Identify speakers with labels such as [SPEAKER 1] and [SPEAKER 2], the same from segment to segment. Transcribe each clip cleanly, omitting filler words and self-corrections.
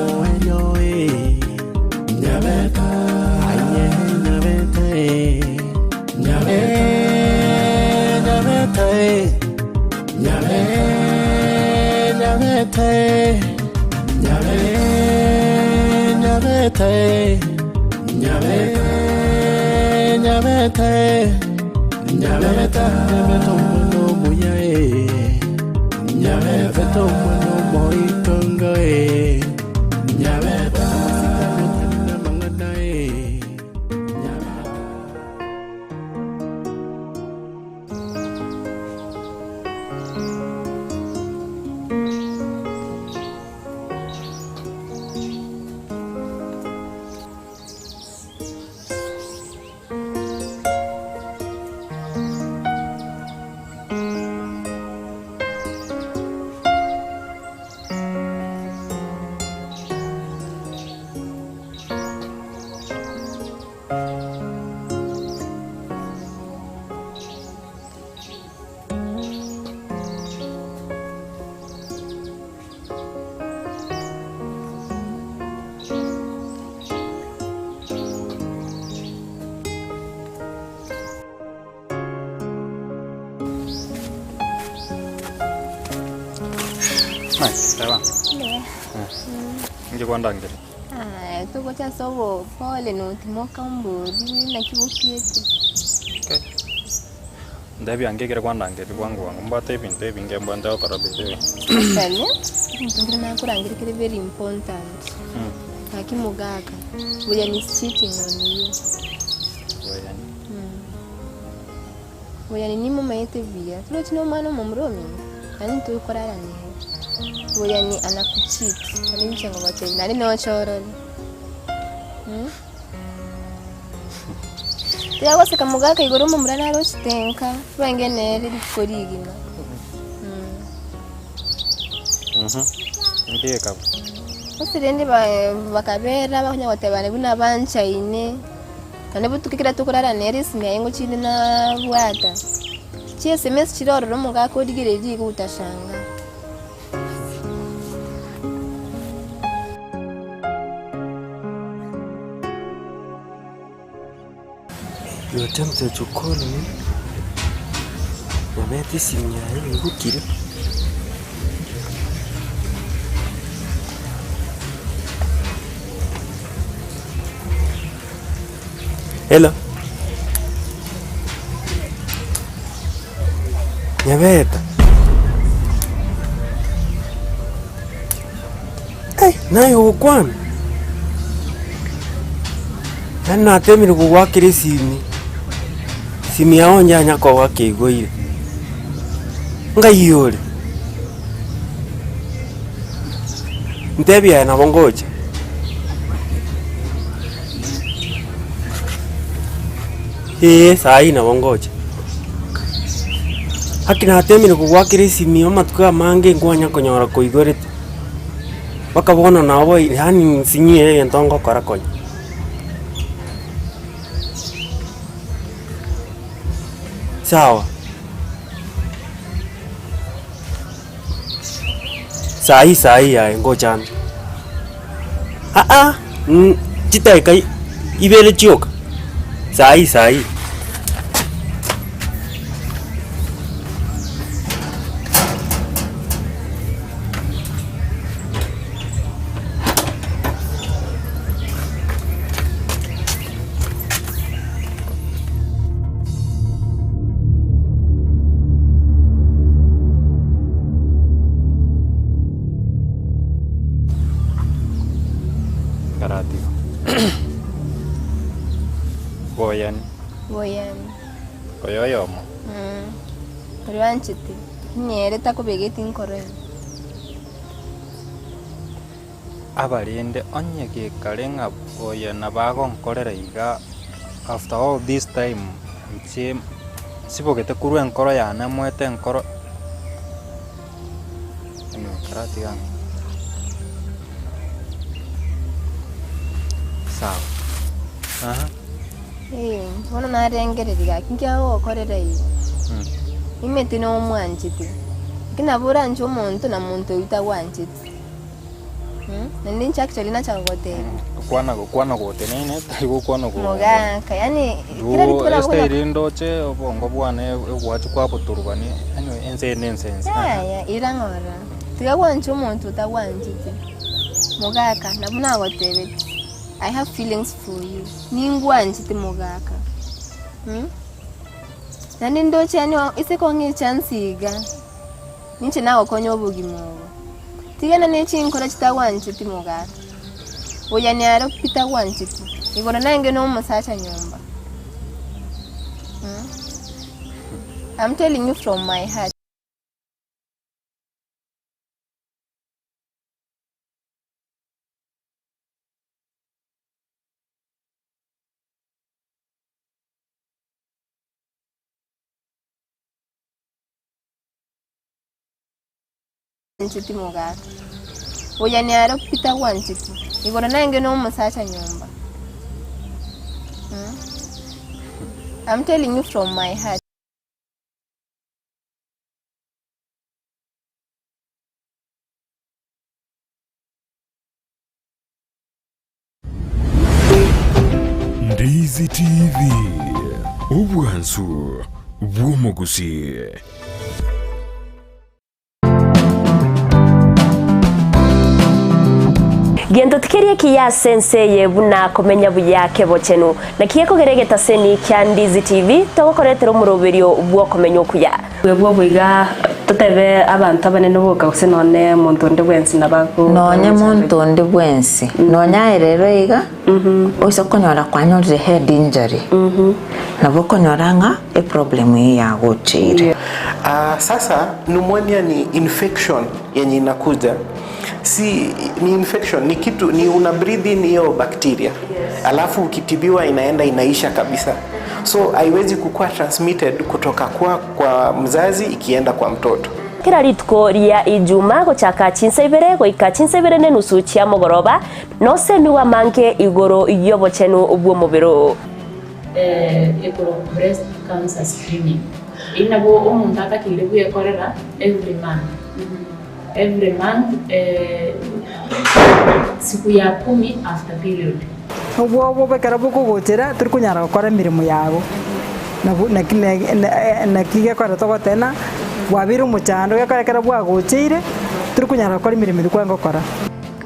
[SPEAKER 1] omoerio eh. Nyabeta aye nyabeta eh. Nyabeta nyabeta eh. Nyabeta nyabeta eh. Nyabeta nyabeta eh. Nyabeta nyabeta eh. Nyabeta nyabeta omwana omuya eh. Nyabeta omwana omoitongo eh. Nyabeta amasikani otari namang'ana eh. Nyabeta.
[SPEAKER 2] Teba. Inki kwandangeria?
[SPEAKER 3] Aya, togocha ase obopole notimoka ombori naki bokiete.
[SPEAKER 2] Okay. Ntebia ange ekere kwandangeria bwango bwango mbwate ebinto ebinge mbwate gokora by the way.
[SPEAKER 3] Actually, ebinto mbire nakorangeria kere very important. Gaki mogaka, William is cheating on you.
[SPEAKER 2] William.
[SPEAKER 3] William nimomanyete buya, torochi na omwana omomura omino, naende ntokorara nere. William anakucheat, naende inche ngogotebia, naende noche orore. Tiga goseka mogaka igoro omomura nare ochite nka, bwange nere rituko rigima.
[SPEAKER 2] Inki gekaba?
[SPEAKER 3] Gose rende bakabera bakonya gotebana buna banchaine, naende botuko ekero tokorara nere esimi yaye ngochinde nabwata, chi sms chire ororo omogaka origereria igo utashangaa.
[SPEAKER 4] You attempted to call me, nyabete esimi yaye yaigokire. Hello. Nyabeta. Ai, naye ogokwana? Yaani natemire kogoakera esimi, esimi yao nyanya kogoaka eigoire. Ngai ore? Ntebie aye nabo ngocha. Eeh saii nabo ngocha. Gaki natemire kogoakera esimi amatuko amange nkwanya konyora koigorete. Mpaka bono nabo yaani nsinyire egento ngokora konya. Sawa. Saii saii aye ngocha ande. Aa chidakika ibere chioka, saii saii.
[SPEAKER 2] Karatigo. Boyani.
[SPEAKER 3] Boyani.
[SPEAKER 2] Oyo oyomo.
[SPEAKER 3] Oria oanchete, nere takobegeti nkoro ime.
[SPEAKER 2] Abarende onye gekare ng'a oyo nabo agonkorera iga after all this time inche nsibogete korwa enkoro yane moete enkoro anyway karatiga ang'e. Sawa aha.
[SPEAKER 3] Ee, bono narengereria gaki nki agokorera igo, nimanyete nomwanchete, lakini nabo oranche omonto na monto oyio tagwancheti. Naende inche actually nachaka goteba.
[SPEAKER 2] Gokwana gokwana goteneine tari gokwana go
[SPEAKER 3] Mogaka, yaani kera rituko nabo konya.
[SPEAKER 2] Estyle ndoche obongo bwane egwachi kwaboturubania anyway ense eye nense ense.
[SPEAKER 3] Yaya, ira ng'ora. Tiga gwancha omonto otagwancheti. Mogaka, nabo nagotebetie, I have feelings for you, ningwanchete mogaka. Naende ndoche yaani ase kong'a echance iga. Ninche nagokonya obogima obo. Tigana ne chinkoro chitagwancheti mogaka. Buya naro pi tagwancheti. Igoro nange nomosacha nyomba. I'm telling you from my heart. Inche timogaka. Buya naro pi tagwancheti. Igoro nange nomosacha nyomba. I'm telling you from my heart.
[SPEAKER 5] Ndizi TV, obwansu bw'omogusii.
[SPEAKER 6] Gento tikeri ekiya ase ense eye buna komenya buya kebochenu. Naki gekogera egetaseni kia Ndizi TV togokoretera omoroberio bw'okomenya okuya.
[SPEAKER 7] Bwebwo boiga totebe abanto abanene boka gose nonye monto onde bwensi nabo
[SPEAKER 8] Nonye monto onde bwensi, nonye aye rero iga, oise konyora kwanyorire head injury, nabo okonyora ng'a eproblem eyio yagocheire.
[SPEAKER 9] Sasa pneumonia ni infection yenye inakuja si ni infection ni kitu ni una breathe in hiyo bacteria alafu ukitibiwa inaenda inaisha kabisa so haiwezi kukua transmitted kutoka kwa, kwa mzazi ikienda kwa mtoto.
[SPEAKER 6] Kera rituko ria Ijuma gochaka chinsa ibere goika chinsa ibere nenusu chia mogoroba, nosemigwe amange igoro y'obochenu bw'omobere oo.
[SPEAKER 10] Ekorokwa breast cancer screening. Eyio nabo omonto atakeire bwekorera every month. Every month siku ya kumi after period.
[SPEAKER 11] Obwoba ekero bokogochera tori konyara gokora emeremo yago, nabo naki naki gekogera togoteba ng'a bwabeire omochando gekogera ekero bwagocheire tori konyara gokora emeremo eria kwarenge gokora.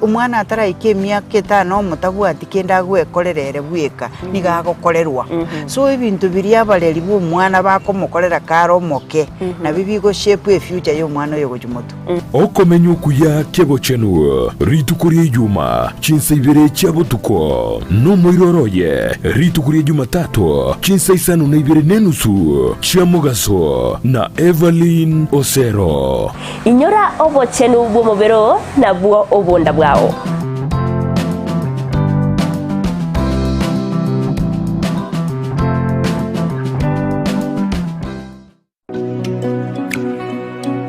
[SPEAKER 12] Omwana ataraika emiaka etano omotabwati kende agwekorera ere bweka, nigo agokorerwa. So ebinto biria abareri ba omwana bakomokorera kare omoke, nabio bigo shape efuture ya omwana oyo gochia motwe.
[SPEAKER 5] Okomenya okuya kebochenu rituko ria Ijuma, chinsa ibere chia botuko, nomoiroro oye rituko ria Jumatatu, chinsa isano na ibere nenusu chia mogaso, na Evelyn Osero.
[SPEAKER 6] Inyora obochenu bw'omobere oo, nabwo obonda bwao.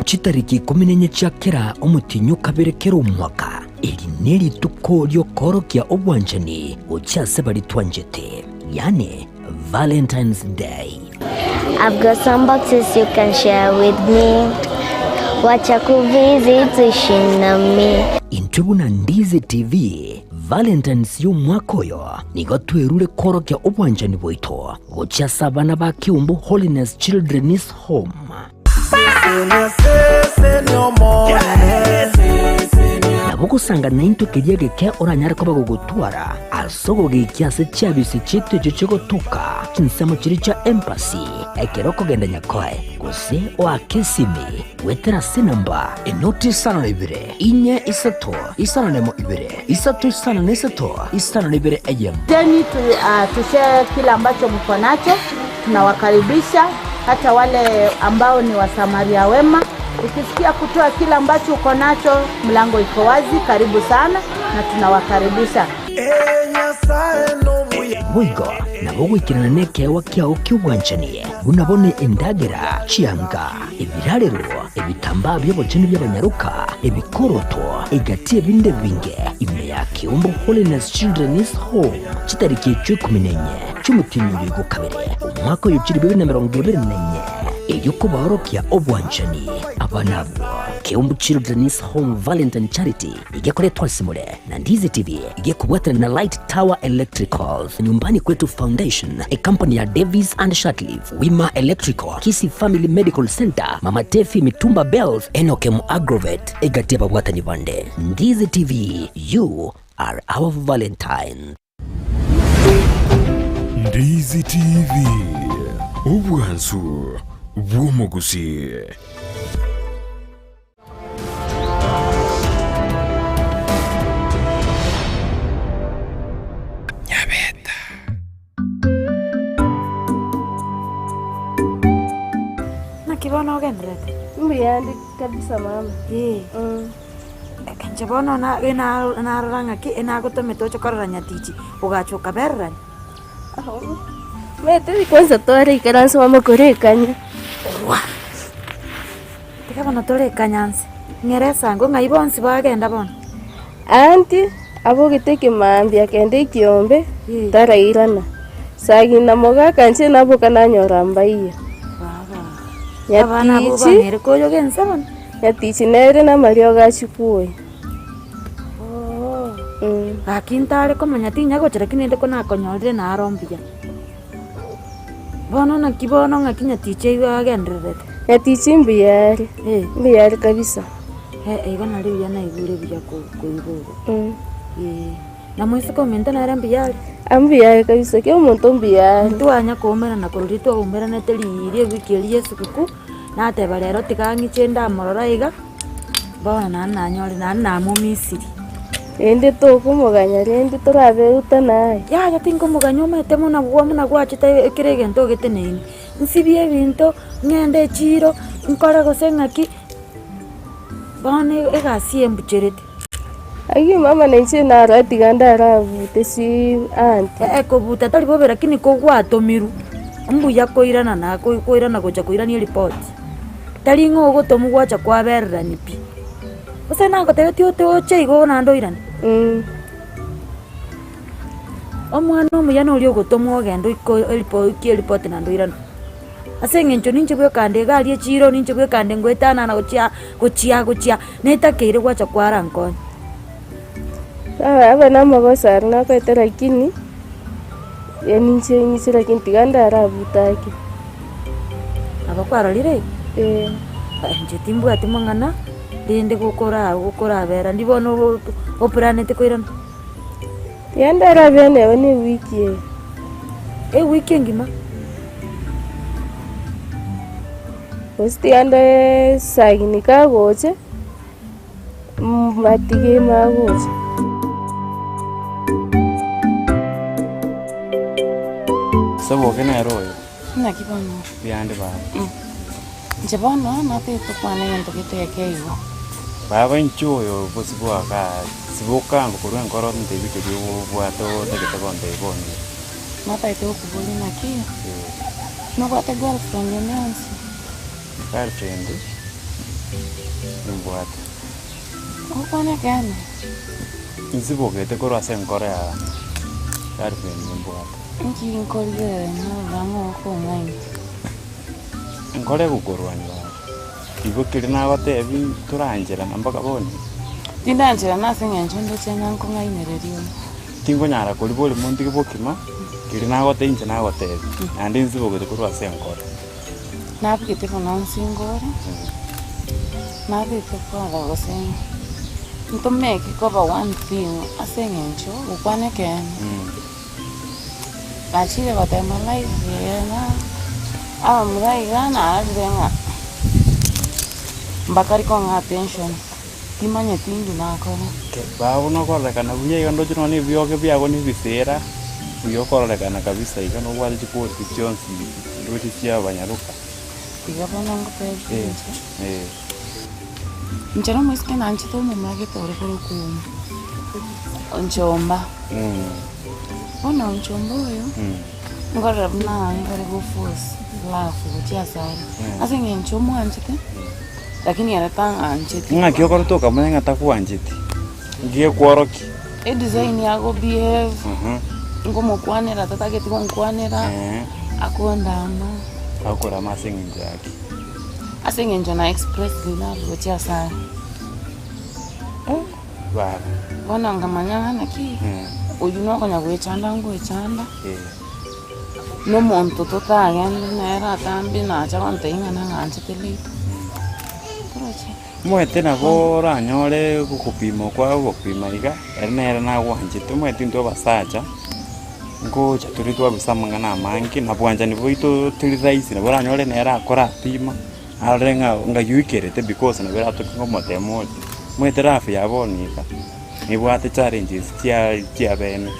[SPEAKER 13] Chitariki ikomi na inye chia kera omotienyi o kabere kera omwaka, eri nerituko ri'okoorokia obwanchani gochia ase baria twanchete, yaani Valentine's Day.
[SPEAKER 14] I've got some boxes you can share with me Wacha kuvisit uishi nami.
[SPEAKER 13] Intwe buna Ndizi TV, Valentine's y'omwaka oyo nigo twerure koorokia obwanchani bwaito gochia ase abana ba Kiumbu Holiness Children's Home. Nabo ogosanga naintwe keria egeke oranyare koba gogotwara ase ogogekia ase chiabisi chiaito echio chigotoka chinsemo chiria chia embassy ekero okogenda Nyakoe gose oake esimi goetera ase enamba enoti isano na ibere inye isato isano na emo ibere isato isano na isato isano na ibere eyemo.
[SPEAKER 15] Jeni tu, uh, tushare kile ambacho mko nacho. Tunawakaribisha hata wale ambao ni wasamaria wema. Ukisikia kutoa kile ambacho uko nacho, mlango iko wazi. Karibu sana na tunawakaribisha.
[SPEAKER 13] Boigo nabo goikerana nekeegwa kiao ki'obwanchani, buna bono endagera, chianga, ebirarero, ebitambaa bi'obochenu bi'abanyaroka, ebikoroto, egati y'ebinde ebinge, ime ya Kiumbu Holiness Children's Home, chitariki echio ikomi na inye chi'omotienyi oyo igo kabere, omwaka oyo chilifu ibere na emerongo ebere na enye, erio kobaorokia obwanchani abana abwo. Keumbu Children's Home Valentine Charity igekoretwa ase more na Ndizi TV igekobwatana na Light Tower Electricals, Nyumbani Kwetu Foundation, ecompany ya Davis and Shatliff, Wima Electrical, Kisii Family Medical Center, Mama Tefi Mitumba Bells, Enokem Agrovet, egati y'ababwatani bande. Ndizi TV, you are our Valentine.
[SPEAKER 5] Ndizi TV, obwansu bw'omogusii.
[SPEAKER 16] Naki bono ogendererete?
[SPEAKER 3] Mbuya ande kabisa mama.
[SPEAKER 16] Ee. Inche bono na- ena- narora ng'aki enagotomete oche korora nyatichi, ogacha okabererania.
[SPEAKER 3] Omanyete kwanza twareikaransa mama korekanya.
[SPEAKER 16] Tiga bono torekanya nse, ng'ere esango ng'ai bonsi bagenda bono.
[SPEAKER 3] Aunty abogete ekemambia akenda ekiombe tarairana, sagina mogaka inche naboka nanyora mbaiyo.
[SPEAKER 16] Abana abwo
[SPEAKER 3] Nyatichi
[SPEAKER 16] bang'eire koyoga ense bono.
[SPEAKER 3] Nyatichi nere namariogo achia kwoyia.
[SPEAKER 16] Gaki ntare komanya tinya gocha lakini rende ko nakonyorire naro mbuya. Bono naki bono ng'aki nyatichi aigwe agendererete?
[SPEAKER 3] Nyatichi mbuya are, mbuya are kabisa.
[SPEAKER 16] Igo nari buya naigure buya koigwa igo. Eeh, na moiseke ominto nere mbuya are?
[SPEAKER 3] Mbuya are kabisa, kera omonto mbuya are.
[SPEAKER 16] Ntwanya koumerana korwa riria twaumeranete riria ewiki eria ya esuguku, nateba rero tiga ng'iche ndamorora iga, bono naende nanyore naende namomisiri.
[SPEAKER 3] Rende tokomoganya rende torabe utana aye.
[SPEAKER 16] Yaya tinkomoganya omanyete buna buna gwachete ekero egento ogeteneine, nsibie ebinto, ng'ende echiro, nkore gose ng'aki, bono egasi eye mbucherete.
[SPEAKER 3] Ayio mama na inche naro tiga ndarabute si aunty.
[SPEAKER 16] Ekobuta tari bobe lakini kogwatomirwe, mbuya koirana na koirana gocha koirania eripoti. Tari ng'a ogotomwa gwacha kwabererani pi. Gose nagotebetie ote oche igo naende oirane? Omwana omuya noria ogotomwa ogende oike eripo oikie eripoti naende oirane. Ase eng'encho ninche bweka nde iga aria echiro, ninche bweka nde ngoetanana gochia gochia gochia, netakeire gwacha kwarankonya.
[SPEAKER 3] Aba aba namagoso aria nakorete lakini, ninche inche lakini tiga ndarabute ake.
[SPEAKER 16] Nabo kwarorire igo?
[SPEAKER 3] Eeh.
[SPEAKER 16] Inche timbwati mang'ana, rende gokora gokorabera ndi bono oplanete koirana.
[SPEAKER 3] Tiga ndarabere neba ne ewiki eye.
[SPEAKER 16] Ewiki engima?
[SPEAKER 3] Gose tiga ndoe sagini kagocha, mbatige magocha.
[SPEAKER 17] Soboke nere oyo.
[SPEAKER 10] Naki bono?
[SPEAKER 17] Mbuya baba.
[SPEAKER 10] Inche bono natagete tokwane egento gete eke igo.
[SPEAKER 17] Baba inche oyo bosibwa igaa siboka ango korwa enkoro ntebi keria obwate otagete gontebia bono iga.
[SPEAKER 10] Natagete gokoboria naki, nobwate girlfriend ende yonsi?
[SPEAKER 17] Girlfriend nimbwate.
[SPEAKER 10] Ogokwana ekeene?
[SPEAKER 17] Nsibogete korwa ase enkoro yane, girlfriend nimbwate.
[SPEAKER 10] Inki nkorigereria narora ng'a okong'aina?
[SPEAKER 17] Nkore gokorwania baba, igo keria nagotebi torancherana mpaka bono.
[SPEAKER 10] Tindancherana ase eng'encho ndoche ng'a nkong'ainereria ore.
[SPEAKER 17] Tinkonyara koria borimo ntige bokima, keria nagotebi inche nagotebi, naende nsibogete korwa ase enkoro.
[SPEAKER 10] Nabugete bono nsingo ore, nabete korora gose ntomeke koba one thing ase eng'encho gokwana ekeene. Nachire gotema life eye ng'a abamura iga narorire ng'a mbakari kong'a attention, timanyeti inki nakora.
[SPEAKER 17] Baba buna okororekana buya iga ndoche nonya na ebioge biago na ebisera, buya okororekana kabisa iga nobwate chiquality chionsi ndoche chia abanyaroka.
[SPEAKER 10] Tiga bono ngotebie
[SPEAKER 17] Eh,
[SPEAKER 10] inche,
[SPEAKER 17] eh.
[SPEAKER 10] inche na omoiseke nanchete omomura gete ore korokwa Onchomba. Bono onchomba oyo, nkorora buna nkare go force love gochia asare, ase eng'encho omwanchete, lakini ere tang'ancheti.
[SPEAKER 17] Ng'aki okorete okamanya ng'a takwancheti? Ngekworokia.
[SPEAKER 10] Edesign ya go behave, nkomokwanera tatageti gonkwanera, akondama.
[SPEAKER 17] Agokorama ase eng'encho yaki?
[SPEAKER 10] Ase eng'encho na express love gochia asare.
[SPEAKER 17] Baba.
[SPEAKER 10] Bono nkamanya ng'a naki, oyio nokonya goechanda ngoechanda, na omonto totagende nere atambe nacha gontebia ng'a nang'anchete later. Torochi.
[SPEAKER 17] Omanyete nabo oranyore gokopima okwa ogopima iga, ere nere nagwanchete, omanyete intwe abasacha, ngocha tore twabisa amang'ana amange, na bwanchani bwaito teri rahisi, nabo oranyore nere akorapima, arore ng'a ng'ai oikerete because nabo eratoke ng'a omotemu ore. Omanyete life ya bono iga, nebwate challenges chia chiabene.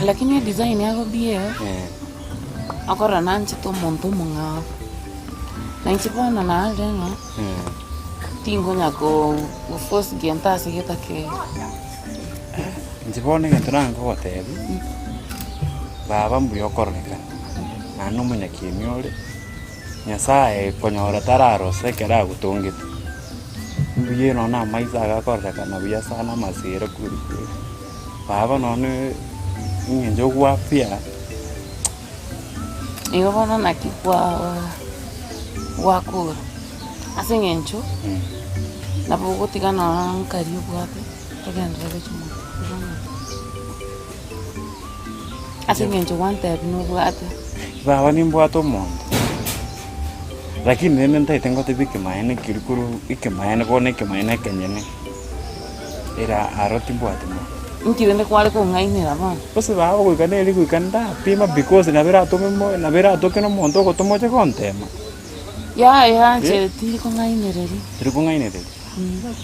[SPEAKER 10] Lakini edesign agobieo, akorora nanchete omonto omong'ao, na inche bono narire ng'a. Tinkonya goforce gento ase getakeire.
[SPEAKER 17] Inche bono egento nangogotebia, baba mbuya okororekana, naende omonyakieni ore, Nyasaye konyora tararosa ekero agotongete, mbuya nonya na amaiso iga akororekana buya sana amasere kweri kweri, baba nonye eng'encho ogwafia.
[SPEAKER 10] Igo bono naki gwakora, ase eng'encho nabo ogotiga nonya nkari obwate togenderere gochia motu igo naki. Ase eng'encho gwantebia nobwate.
[SPEAKER 17] Baba nimbwate omonto, lakini rende ntaete ngotebie ekemayene keria korwa ekemayene bono ekemayene ekenyene, ere aro timbwati monto.
[SPEAKER 10] Inki rende kware kong'ainera bono?
[SPEAKER 17] Gose baba goika nere goika ndapima because nabo eratome mo nabo eratoke na omonto ogotoma oche gontema.
[SPEAKER 10] Yaya inche tindi kong'ainereria.
[SPEAKER 17] Tori kong'ainereria?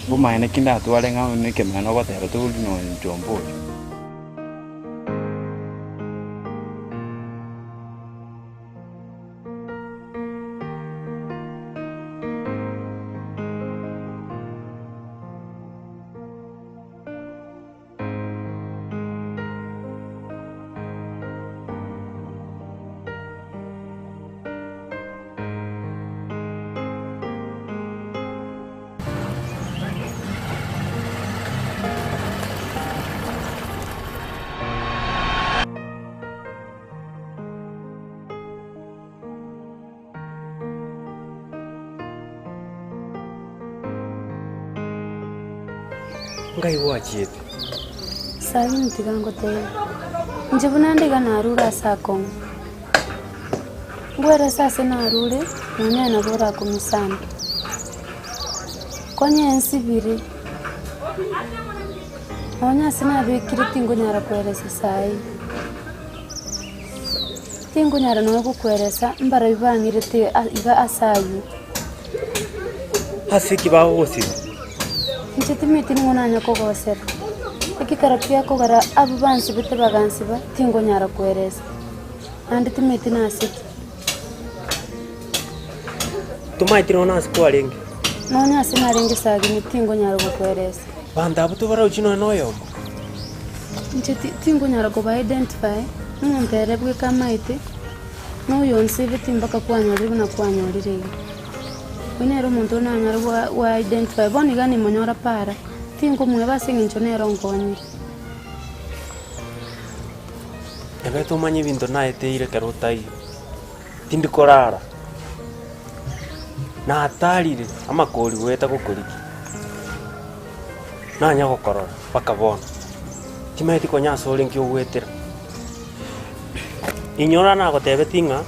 [SPEAKER 17] Bomaene ki ndatware ng'a one ekemanyererio ogoteba tori nonye omboria.
[SPEAKER 4] Ngai gwachiete?
[SPEAKER 18] Sabini tiga ngotebie, inche buna nde iga narure ase akong'u, ngwerese ase narure, nonya nabo orakumie sana. Konya ensibire, nonya ase nabekire tingonyara kweresa saii. Tinkonyara nonya gokweresa mbarabwo bang'irete iga ase ayio.
[SPEAKER 4] Ase ki bagogosiba?
[SPEAKER 18] Inche timanyeti ning'o nanye kogosera. Ekekero kiakogera abwo bansibete bagansiba, tinkonyara kweresa, naende timanyeti nase ki.
[SPEAKER 4] Tomaeti nonya nase kwarenge?
[SPEAKER 18] Nonya ase narenge sagini, tinkonyara gokweresa.
[SPEAKER 4] Banto abwo tobarochi nonya noyomo?
[SPEAKER 18] Inche tinkonyara koba identify, omonto ere bweka amaete, na oyonsibeti mpaka kwanyorire buna kwanyorire iga. Oyio nere omonto onanyare gwa identify, bono iga nimonyora para, tinkomoeba ase eng'encho nere onkonyire.
[SPEAKER 4] Ebe tomanye ebinto naeteire ekero otaiyo, tindi korara, natarire amakori goeta gokorigia. Nanya gokorora mpaka bono, timanyeti konya ase ore nki ogwetera. Inyora nagotebetie ng'a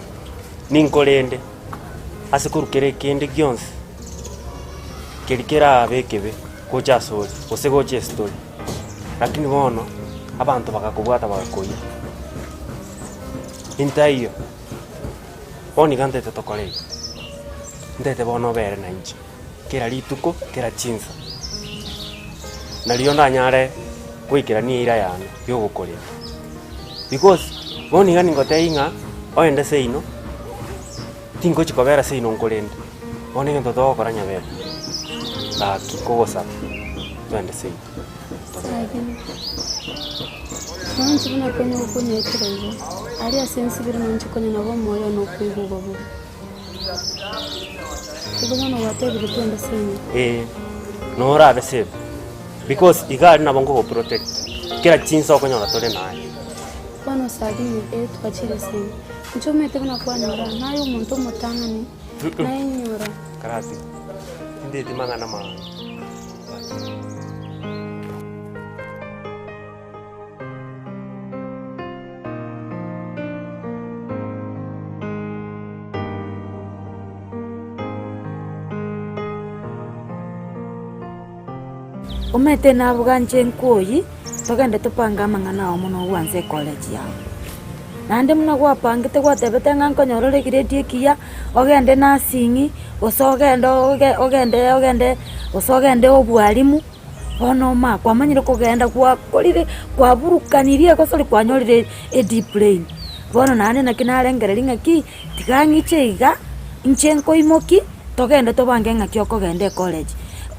[SPEAKER 4] ninkorende ase korwa kera ekende gionsi keria kerabe ekebe gocha asore gose gocha estori, lakini bono abanto bagakobwata bagakoira. Intaiyo, bono iga ntaete tokore iga, ntaete bono obere nainche. Kera rituko, kera chinsa. Nario ndanyare goikerania eira yane y'ogokorera. Because bono iga ningotebia ng'a oende seino, tingochi kobera seino nkorende, bono egento togokora nyabere, gaki kogosaba toende seino tobere.
[SPEAKER 18] Nonche buna konya gokonyaetera igo, aria ase ensibire nonche konya nabo omoyo one okoigugwa bobe. Igo bono gwatebire twende seino.
[SPEAKER 4] Ee, norabe safe because iga aria nabo nkogoprotect kera chinsa okonyora tore naye.
[SPEAKER 18] Bono Sabina, ee twachire seino. Inche omanyete buna kwanyora, naye omonto omotang'ani, naye nyora.
[SPEAKER 4] Karatiga, tindeti mang'ana maange.
[SPEAKER 16] Omanyete nabuga inche nkoyi, togende topange amang'ana ao mono ogwansa ecollege yao. Naende buna gwapangete gwatebete ng'a nkonyora ore egrade ekiya, ogende nursing, gose ogende oge ogende ogende gose ogende obwalimu, bono oma kwamanyire kogenda gwakorire kwaburukanirie gose kwanyorire ediplane. Bono naende naki narengereria ng'aki, tiga ng'iche iga, inche nkoimoki. Togende tobange ng'aki okogenda ecollege,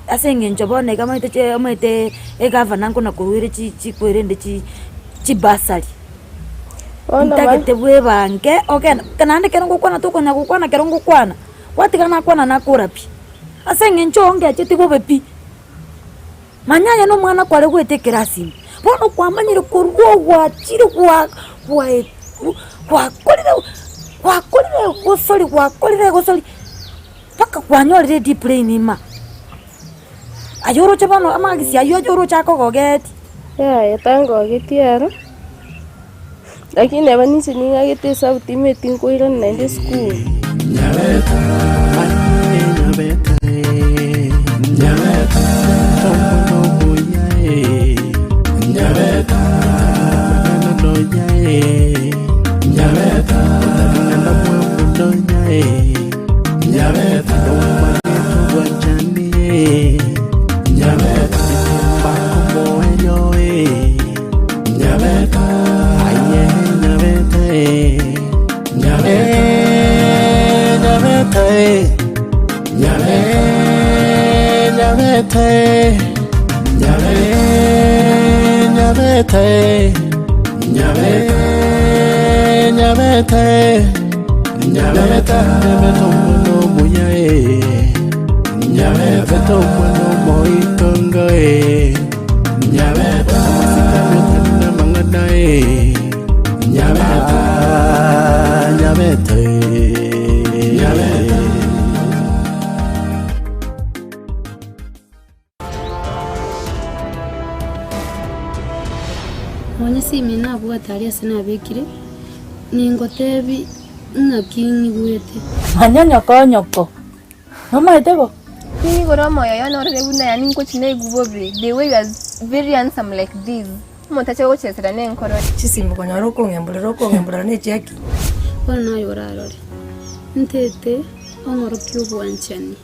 [SPEAKER 16] ase eng'encho bono iga omanyete chi omanyete egavana nkona koruere chi chikwerende chi chibursary.
[SPEAKER 3] Bono ba-
[SPEAKER 16] Ntagete bwebange ogende, naende ekero ngokwana tokonya gokwana ekero ngokwana, gwatiga nakwana nakora pi, ase eng'encho ongecheti bobe pi. Manya aye nomwana kware goeta ekerasi ime, bono kwamanyire korwa ogwachire gwa gwae gwakorire gwakorire egosori gwakorire egosori mpaka kwanyorire ediplane ima. Aye oroche bono amagisi aywo aye oroche akogogetie.
[SPEAKER 3] Yaya tangogetie ero, lakini neba ninche ning'agete esabu timeti nkoirana naende esukuru.
[SPEAKER 18] Nonya esimi nabwate aria ase nabekire, ningotebi ng'aki ng'igwete.
[SPEAKER 16] Manya nyoko nyoko, nomaete bo?
[SPEAKER 3] Nigo omoyo oyo norore buna yaani nkochi naigwe bobe, the way you are very handsome like this, omonto ache gogochesera nenkoro.
[SPEAKER 19] Chisimi konyora okong'emborera okong'emborera ne chiaki.
[SPEAKER 18] Bono naye orarore, ntete ong'orokie obwanchani.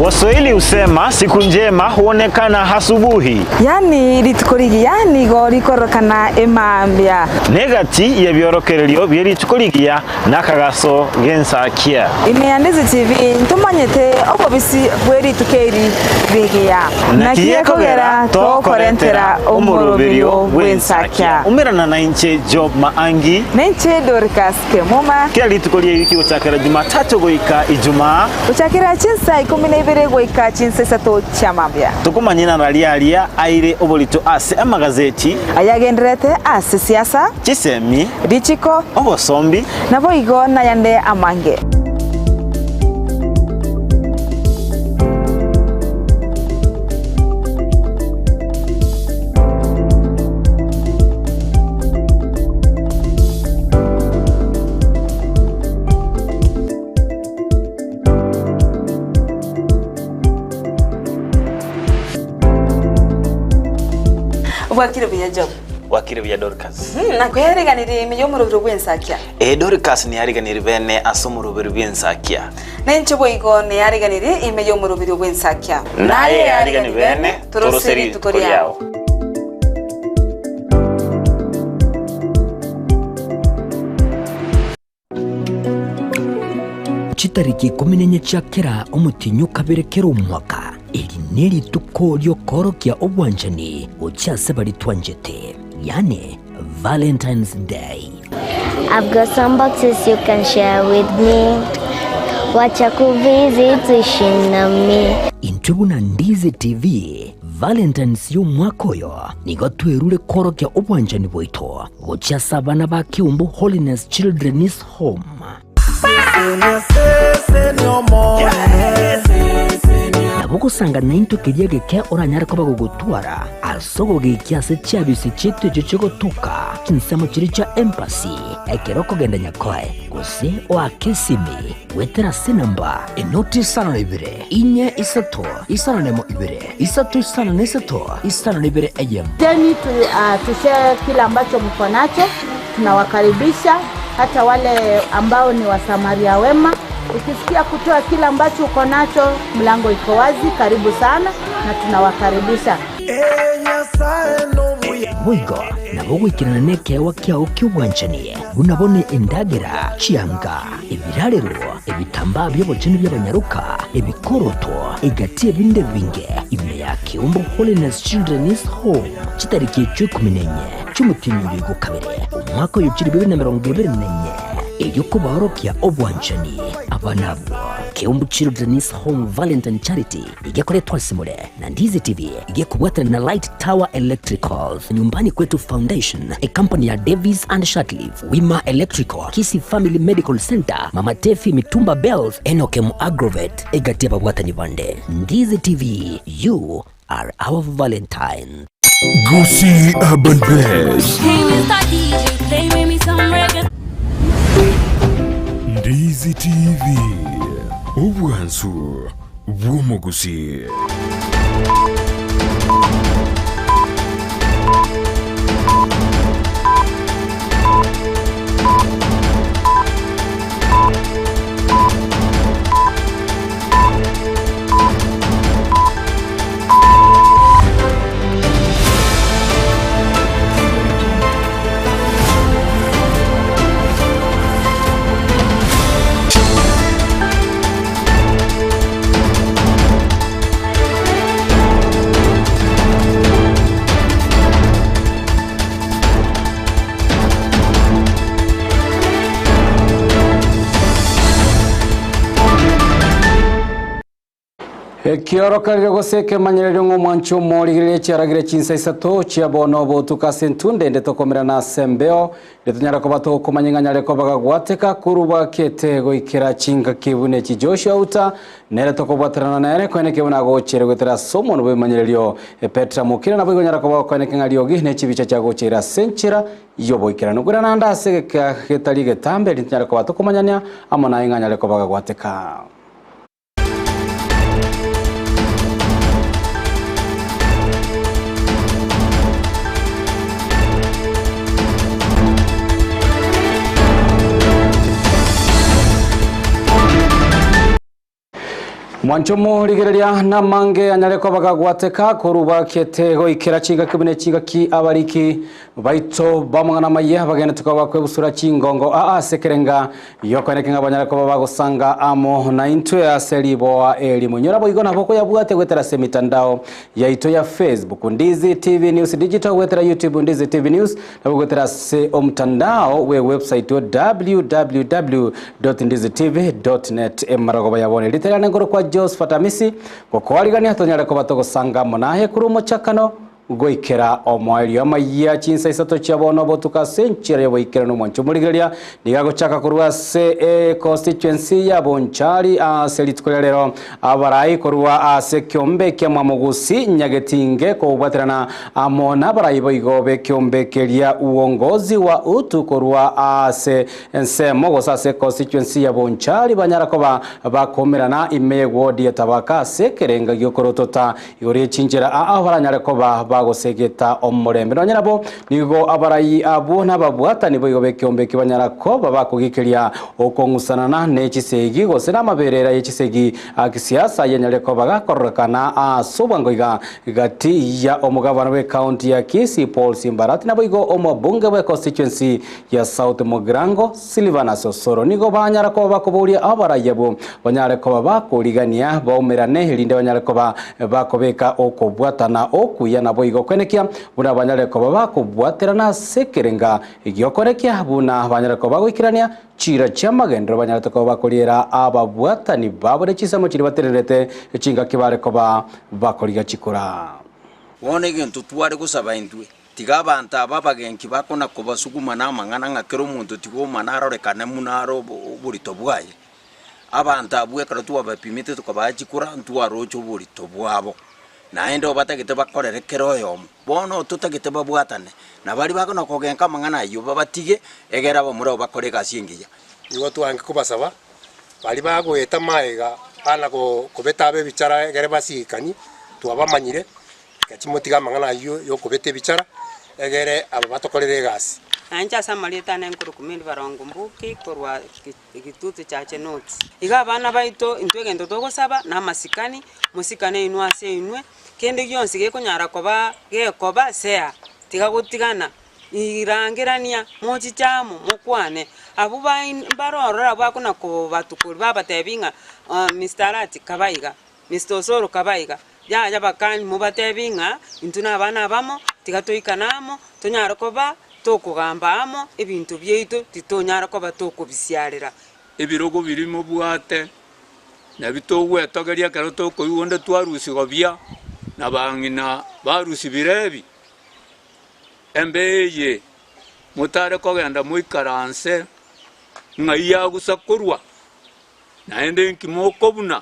[SPEAKER 20] Waswahili husema siku njema huonekana asubuhi.
[SPEAKER 21] Yaani rituko rigiya nigo rikorokana emambia.
[SPEAKER 20] Negati y'ebiorokererio bie rituko rigiya nakagaso g'ensakia.
[SPEAKER 21] Ime ya Ndizi TV ntomanyete obobisi bwe rituko eri rigiya.
[SPEAKER 20] Naki gekogera tokorentera omoroberio bw'ensakia. Umerana nainche Job Maangi.
[SPEAKER 21] Nainche Dorcas Kemuma.
[SPEAKER 20] Kera rituko ri'ewiki gochakera Jumatatu goika Ijumaa.
[SPEAKER 21] Gochakera chinsa ikomi na ibere goika chinsa isato chia mambia.
[SPEAKER 20] Tokomanyena naria aria aire oborito ase amagazeti.
[SPEAKER 21] Ayagendererete ase siasa.
[SPEAKER 20] Chisemi.
[SPEAKER 21] Richiko.
[SPEAKER 20] Obosombi.
[SPEAKER 21] Naboigo nayande amange.
[SPEAKER 22] Bwakire buya Job.
[SPEAKER 20] Bwakire buya Dorcas.
[SPEAKER 22] Nakoyariganirie ime y'omorobiro bw'ensakia.
[SPEAKER 20] Ee Dorcas niyariganirie bene ase omorobiro bw'ensakia.
[SPEAKER 22] Nainche boigo neyariganirie ime y'omorobiro bw'ensakia.
[SPEAKER 20] Naye yarigani bene, torose rituko riao.
[SPEAKER 13] Chitariki ikomi nenye chia kera omotienyi o kabere kera omwaka, eri nerituko ri'okoorokia obwanchani gochia ase baria twanchete, yaani Valentine's Day.
[SPEAKER 14] I've got some boxes you can share with me. Wacha kuvisit uishi nami.
[SPEAKER 13] Intwe buna Ndizi TV, Valentine's y'omwaka oyo nigo twerure koorokia obwanchani bwaito gochia ase abana ba Kiumbu Holiness Children's Home. Nabo ogosanga naintwe keria geke oranyare koba gogotwara ase ogogekia ase chiabisi chiaito echio chigotoka chinsemo chiria chia embassy ekero okogenda Nyakoe gose oake esimi goetera ase enamba enoti isano na ibere inye isato isano na emo ibere isato isano na isato isano na ibere eyemo.
[SPEAKER 15] Jeni tu, uh, tushare kile ambacho mko nacho. Tunawakaribisha hata wale ambao ni wasamaria wema. Ukisikia kutoa kile ambacho uko nacho, mlango iko wazi. Karibu sana na tunawakaribisha.
[SPEAKER 13] Boigo nabo goikerana nekeegwa kiao ki'obwanchani, buna bono endagera, chianga, ebirarero, ebitambaa bi'obochenu bi'abanyaroka, ebikoroto, egati ebinde ebinge, ime ya Keumbu Holiness Children's Home, chitariki echio ikomi na inye chi'omotienyi oyo igokabere, omwaka oyo chilifu ibere na emerongo ebere na enye, erio kobaorokia obwanchani abana abwo. Keumbu Children's Home Valentine Charity igekoretwa ase more na Ndizi TV igekobwatana na Light Tower Electricals, Nyumbani Kwetu Foundation, ecompany ya Davis and Shatliff, Wima Electrical, Kisii Family Medical Center, Mama Tefi Mitumba Bells, Enokem Agrovet, egati y'ababwatani bande. Ndizi TV, you are our Valentine.
[SPEAKER 5] Gusii Urban Best.
[SPEAKER 18] Hey, Mr. DJ, play me some reggae.
[SPEAKER 5] Ndizi TV. Obwansu bw'omogusii.
[SPEAKER 1] Ekiorokererio gose ekemanyererio ng'a omwanchi omorigereria chiaragire chinsa isato chia bono obotuko ase entunde ende tokomerana ase embeo, ere tonyare koba tokomanya ng'a nyare koba gagwateka korwa bwakete goikera chingaki buna echi Joshua Uta nere tokobwaterana nere koeneke buna agochiire goetera ase omonwa bw'ebimanyererio Petra Mukira naboigo onyare koba gokoeneke ng'a riogi ne chibicha chiagochiire ase enchera y'oboikeranu. Kwirana ande ase egeka getari egetambe erinde tonyare koba tokomanyania amo naye ng'a anyare koba gagwateka. Mwanche omorigereria namange anyare koba gagwateka korwa bakete goikera chingaki buna chingaki abariki baito b'amang'ana amayia bagenete koba bakwebusura chingongo aa ase ekerenga Yokoeneke ng'a banyare koba bagosanga amo naintwe ase riboa eri. Monyore boigo nabo okoyabwatia goetera ase emitandao yaito ya Facebook, Ndizi TV News Digital, goetera YouTube, Ndizi TV News, nabo goetera ase omotandao bwe website o www.ndizitv.net. Emarogoba ya bono erita riane nkorokwa Josephat Amisi, gokoarigania tonyare koba togosanga amo naye korwa omochakano Goikera omoerio amayia chinsa isato chia bono obotuko ase enchera y'oboikeranu omwancho omorigereria nigo agochaka korwa ase econstituency ya Bonchari ase rituko ria rero abarai korwa ase ekeombe kia Mwamogusi Nyagetinge kobwaterana amo nabarai boigo b'ekeombe keria uongozi wa utu korwa ase ensemo gose ase econstituency ya Bonchari banyara koba bakomerana ime y'eward ya Tabaka ase ekerenga gi'okorotota Igoro ye chinchera aa baranyare koba. bagosegeta omorembe. Nonya nabo nigo abarai abwo nababwatani boigo b'ekeombe eki banyara koba bakogikeria okong'usanana ne chisegi gose namaberera ye chisegi a kisiasa yanyare koba gakororekana ase obwango iga gati ya omogabana bw'ecounty ya Kisii Paul Simbarati naboigo omobunge bwe constituency ya South Mugirango Silvanus Osoro nigo banyara koba bakoboria abarai abwo banyare koba bakorigania baumerane erinde banyare koba bakobeka okobwatana okuya naboigo kwenekia buna banyare koba bakobwaterana ase ekerenga giokorekia buna banyare koba bagoikerania chiira chi'amagenderero banyarete koba bakoriera ababwatani babo ne chinsemo chiria batererete chingaki bare koba bakorigia chikura.
[SPEAKER 2] Bono egento tware gosaba intwe, tiga abanto aba abagenki bakona-kobasuguma namang'ana ng'a kera omonto tiga omana arorekane buna are oborito bwaye. Abanto abwo ekero twabapimete tokabaa chikura ntwaroche oborito bwabo, naende obatagete bakorere kera oyomo. Bono totagete babwatane, na baria bakona kogenka amang'ana ayio babatige, egere abamura abwo bakore egasi engiya.
[SPEAKER 7] Nigo twange kobasaba baria bagoeta magega bana kobeta abe ebichara egere basigikanie, twabamanyire, Gaki motige amang'ana ayio y'okobeta ebichara, egere aba batokorere egasi.
[SPEAKER 23] Na inche ase amarieta ane nkorokwa Mary Barongo Mbuki korwa Gitutu Chache North. Iga abana baito intwe egento togosaba na amasikani, mosikane inwe ase inwe, kende gionsi gekonyara koba gekoba sea, tiga gotigana, irangerania, mochiche amo, mokwane. Abwo bain mbare ororo abwo bakona kobatukoria babatebi ng'a Mister Arati kaba iga, Mister Osoro kaba iga. Yaya bakani mobatebi ng'a intwe nabana abamo, tiga toikane amo, tonyare koba tokogamba amo ebinto biaito, titonyara koba tokobisiarera.
[SPEAKER 24] Ebirogo biria mobwate, nabio togwetogeria ekero tokoigwa onde twarusigwa buya, na bang'ina barusia birebi. Embe eye motare kogenda moikaranse ng'ai yagusa korwa, naende inki mokobuna?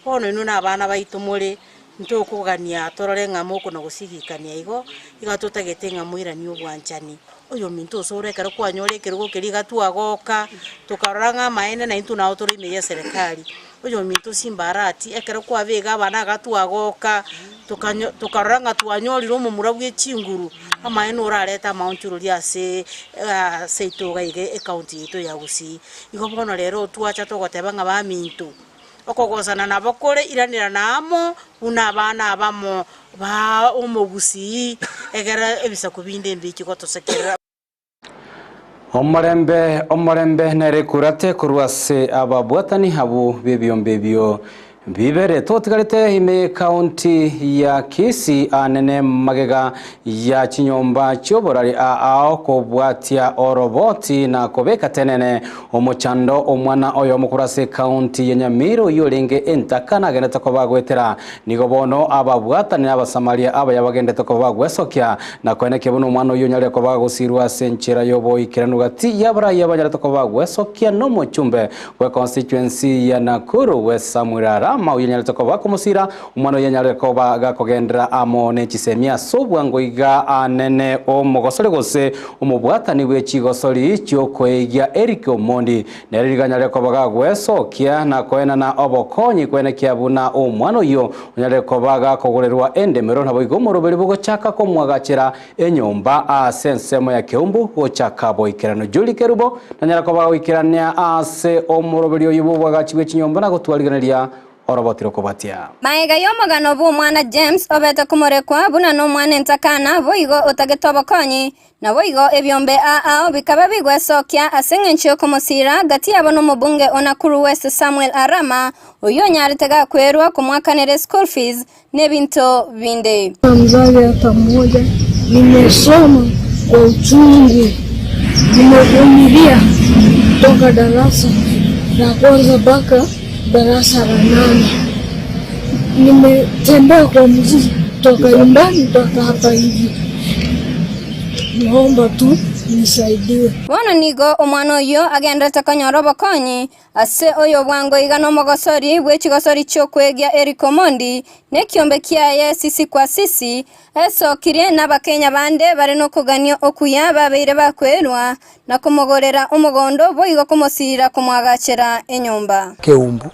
[SPEAKER 25] Bono inwe nabana baito more, ntokogania torore ng'a mokona-gosigikania igo, iga totagete ng'a moiranie obwanchani. Oyominto osore ekero kwanyora ekerogo keria iga twagoka, tokarora ng'a amaene naintwe nao tore ime y'eserekari. Oyominto Simbarati, ekero kwabega abana iga twagoka, tokanyo tokarora ng'a twanyorire omomura bwe chinguru, amaene orarete amaonchorori ase seito iga iga ecounty yaito ya Gusii. Igo bono rero twacha togoteba ng'a baminto. Okogosana nabo kore iranerana amo buna abana abamo ba omogusii, egere ebisaku binde mbichi gotosekerera.
[SPEAKER 1] Omorembe, omorembe nere ekurate korwa ase ababwatani abwo b'ebiombe ebio bibere. Totigarete ime y'ekaunti ya Kisii anene magega ya chinyomba chi'oborari ao kobwatia oroboti na kobeka tenene omochando omwana oyomo korwa ase ekaunti ya Nyamira oyio orenge entaka nagendete koba agoetera. Nigo bono ababwatani na Abasamaria abaya bagendete koba bagwesokia na koenekia buna omwana oyio onyarire koba agosirwa ase enchera y'oboikeranu gati y'abarayia banyarete koba bagwesokia nomochumbe bwe constituency ya Nakuru we Samuel Arama oyio onyarete koba akomosira Omwana oyio anyare koba gakogenderera amo ne chisemi ase obwango iga anene omogosori gose omobwatani bwe chigosori chi'okoegia Eric Omondi. Nere rigo anyare koba gagwesokia na koenana obokonyi kwenekia buna omwana oyio onyare koba gakogorerwa endemero naboigo omoroberi bogochaka komwagachera enyomba ase ensemo ya Keumbu gochaka boikeranu. Julie Kerubo nanyare koba gagoikerania ase omoroberi oyio bw'obwagachi bwe chinyomba na gotwarigereria Oroboti rokobatia.
[SPEAKER 26] Magega y'omogano bw'omwana James obete komorekwa buna nomwana entakana, boigo otagete obokonyi, naboigo ebiombe aao bikaba bigwesokia ase engencho y'okomosiira gati yabo nomobunge o Nakuru West Samuel Arama, oyio onyarete gakwerwa komwakanera eschool fees nebinto binde.
[SPEAKER 27] Mzazi hata mmoja, nimesoma kwa uchungu, nimevumilia kutoka darasa la kwanza mpaka darasa la nane. Nimetembea kwa mguu kutoka nyumbani mpaka hapa hivi. Naomba tu nisaidiwe.
[SPEAKER 26] Bono nigo omwana oyio agenderete konyora obokonyi Ase oyo bwango iga nomogosori bwe chigosori chi'okwegia Eric Omondi, na ekiombe kiaye Sisi kwa Sisi, esokirie n'Abakenya bande bare nokogania okuya babeire bakwerwa na komogorera omogondo boigo komosirira komwagachera enyomba.
[SPEAKER 28] Keumbu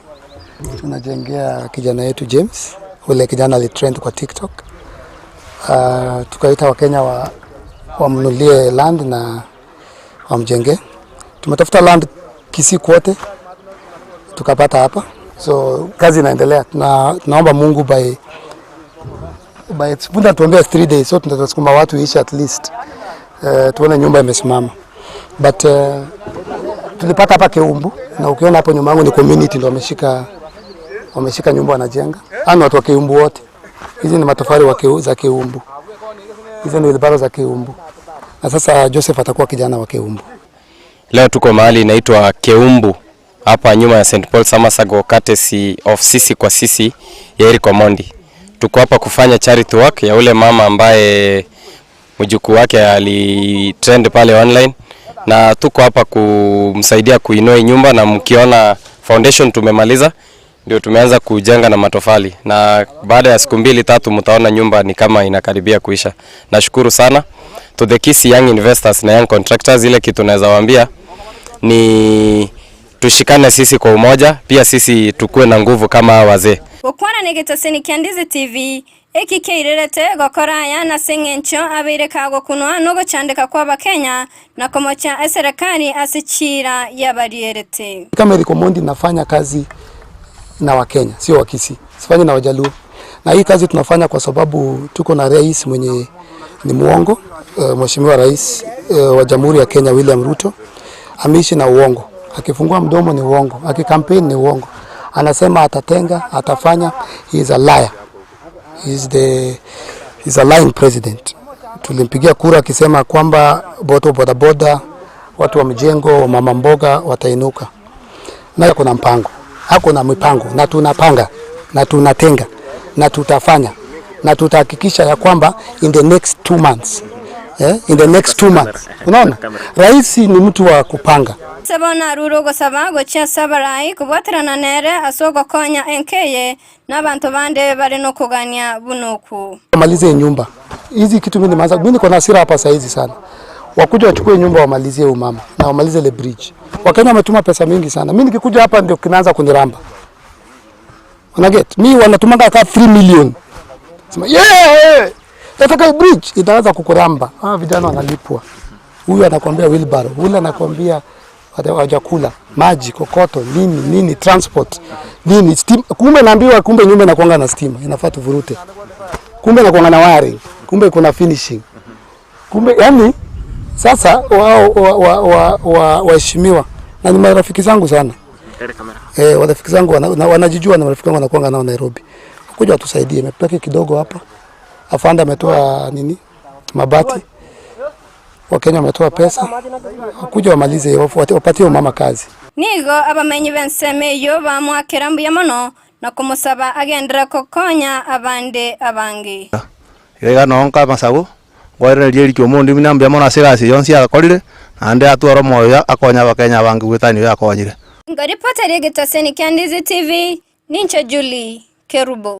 [SPEAKER 28] tunajengea kijana yetu James, ule kijana alitrend kwa TikTok.
[SPEAKER 6] Tukaita Wakenya wa wamnunulie land na wamjengee. Tumetafuta land Kisii kwote tukapata hapa, so kazi inaendelea. Tuna, tunaomba Mungu by punda tuambia 3 days, so tutasukuma watu iishe at least tuone nyumba imesimama but tulipata hapa Keumbu na ukiona hapo nyuma yangu ni community ndio wameshika nyumba wanajenga. Hao ni watu wa Keumbu wote. Hizi ni matofali wa za Keumbu. Hizi ni wheelbarrow za Keumbu. Na sasa Joseph atakuwa kijana wa Keumbu.
[SPEAKER 8] Leo tuko mahali inaitwa Keumbu hapa nyuma ya St Paul Samasago courtesy of Sisi kwa Sisi ya Eric Omondi. Tuko hapa kufanya charity work ya ule mama ambaye mjukuu wake alitrend pale online, na tuko hapa kumsaidia kuinua hii nyumba, na mkiona foundation tumemaliza, ndio tumeanza kujenga na matofali, na baada ya siku mbili tatu mtaona nyumba ni kama inakaribia kuisha. Nashukuru sana to the Kisii Young Investors na Young Contractors. Ile kitu naweza waambia ni tushikane sisi kwa umoja, pia sisi tukue na nguvu kama hawa wazee.
[SPEAKER 26] Gokwana na egetoseni kia Ndizi TV, eki keirerete gokora aya nase eng'encho abeire kagokunwa na ogochandeka kwa abakenya na komocha eserekari ase chiira yabarierete.
[SPEAKER 6] Kama Eric Omondi nafanya kazi na Wakenya, sio Wakisii. Sifanyi na Wajaluo. Na hii kazi tunafanya kwa sababu tuko na rais mwenye ni muongo, Mheshimiwa Rais wa Jamhuri ya Kenya William Ruto ameishi na uongo. Akifungua mdomo ni uongo, akikampeni ni uongo. Anasema atatenga, atafanya. He is a liar. He is a lying president. Tulimpigia kura akisema kwamba boto bodaboda, watu wa mjengo, wa mama mboga watainuka. Na kuna mpango, hako na mipango, na tunapanga na tunatenga na tutafanya na tutahakikisha ya kwamba in the next 2 months, in the next 2 months. Unaona, rais ni mtu wa kupanga.
[SPEAKER 26] Sebo arure ogosaba gochia ase abarai kobwaterana nere ase ogokonya enkeye na abanto bande bare nokogania bunoku.
[SPEAKER 6] Wamalize nyumba hizi kitu. Mimi nimeanza, mimi niko na hasira hapa saa hizi sana. Wakuja wachukue nyumba wamalizie umama na wamalize ile bridge. Wakenya wametuma pesa mingi sana. Mimi nikikuja hapa ndio kinaanza kuniramba. Una get? Mimi wanatumanga ka 3 million. Sema yeah, nataka bridge itaanza kukuramba. Ah, vijana wanalipwa. Huyu anakuambia wheelbarrow, huyu anakuambia hawajakula maji, kokoto, nini nini, transport nini, stima. Kumbe naambiwa, kumbe nyumba inakuanga na stima, inafaa tuvurute. Kumbe inakuanga na wiring, kumbe kuna finishing, kumbe yani sasa wao waheshimiwa wa, wa, wa, na ni marafiki zangu sana rafiki zangu wanajijua na marafiki wangu wanakuanga nao Nairobi, kuja watusaidie, mepeke kidogo hapa. Afande ametoa nini mabati, Wakenya wametoa pesa, wakuja wamalize, wapatie mama kazi.
[SPEAKER 26] Nigo abamenyi b'ensemo eyo bamwakera mbuya mono na kumusaba agendera kokonya abande abange.
[SPEAKER 9] Iga nonka amasabu ngwaereria Eric Omondi buna mbuya mono ase egasi yonsi akorire naende atware omoyo akonya abakenya abange gwetania oyo akonyire.
[SPEAKER 26] Ngoripota ria kia Ndizi TV, ninche Julie Kerubo.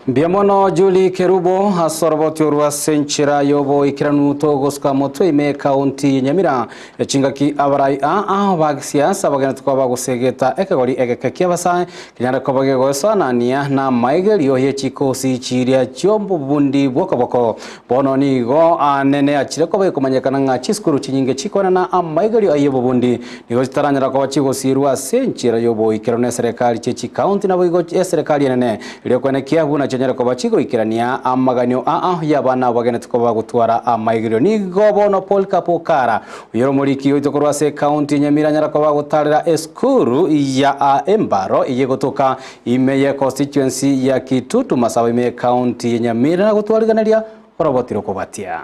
[SPEAKER 1] Mbiamono Julie Kerubo asoroboti orwa senchera yobo ikiranu togoska motwe ime kaunti Nyamira echingaki abarai a a bagisiasa bagena tukwa bagusegeta ekegori egeke kia basae kinyara ko bagegoesanania na maigerio ye chikosi chiria chiombo bundi bwokoboko bono nigo anene achire ko bakomanyekana ng'a chiskuru chinyinge chikona na amaigerio aye bubundi nigo chitaranyara ko chigosirwa senchera yobo ikiranu serikali che chi county na boigo serikali enene rio kwenekia buna chenyere koba chigoikerania amaganio aa yabana bagene tukoba gutwara amaigerio nigo bono Paul Kapokara uyoro moriki oito korwa ase county Nyamira nyara koba gutarera eskuru ya Embaro iye gutuka ime ye constituency ya Kitutu Masawa ime county Nyamira na gutwariganeria orobotiro kubatia.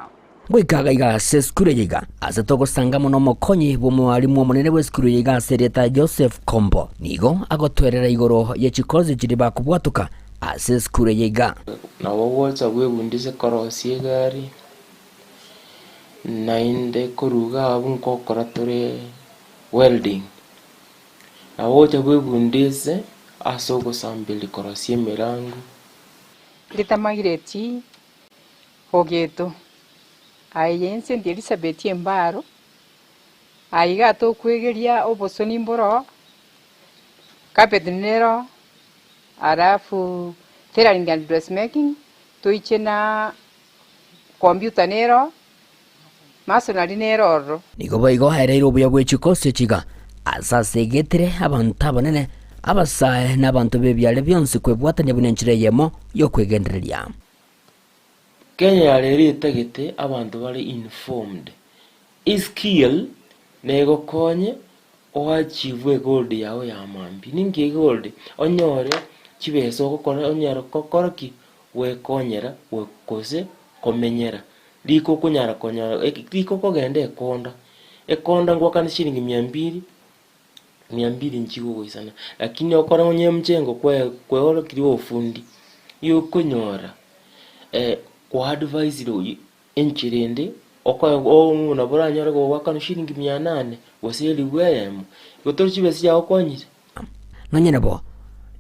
[SPEAKER 13] Goikaga iga ase esukuru eye ase togosanga mono omokonyi bwa omwarimu omonene bwa esukuru eye iga ase erieta Joseph Kombo nigo agotwerera igoro ya chikozi chiri bakobwatoka ase esukuru eye iga.
[SPEAKER 10] Nabo ogocha bwebundise korosia egari, naende koruga abwo nkokora tore welding. Nabo ogocha bwebundise ase ogosamberia korosia emirango.
[SPEAKER 11] Ndita Margaret Ogeto aye inse ndi Elizabeth Embaro aiga tokwegeria obosoni mboro carpet nero alafu tailoring and dressmaking. Toiche na computer nero, masonry nero ororo.
[SPEAKER 13] Nigo boigo aereire obuya bwe chikosi echiga ase asegetire abanto abanene, abasae, na abanto b'ebiare bionsi kwebwatania buna enchera eyemo y'okwegendereria.
[SPEAKER 10] Kenya yarero etagete abanto bare informed. Eskill negokonye oachieve egold yao ya mambia. Ninki egold? Onyore chibesa ogokora onyare gokora ki? Gwekonyera gose komenyera. Riko okonyara konyora riko okogenda ekonda, ekonda ngoakane shilingi mia mbili, mia mbili nchigogoisana, lakini okore onye mjengo kwe kweorokirie obofundi, nigo okonyora kwaadvaisire enchera ende, okoegwa oo nabo oranyore gogoakana shilingi mia nane, gose elifu eyemo, igo tori chibesa chiagokonyire.
[SPEAKER 13] Nonya nabo,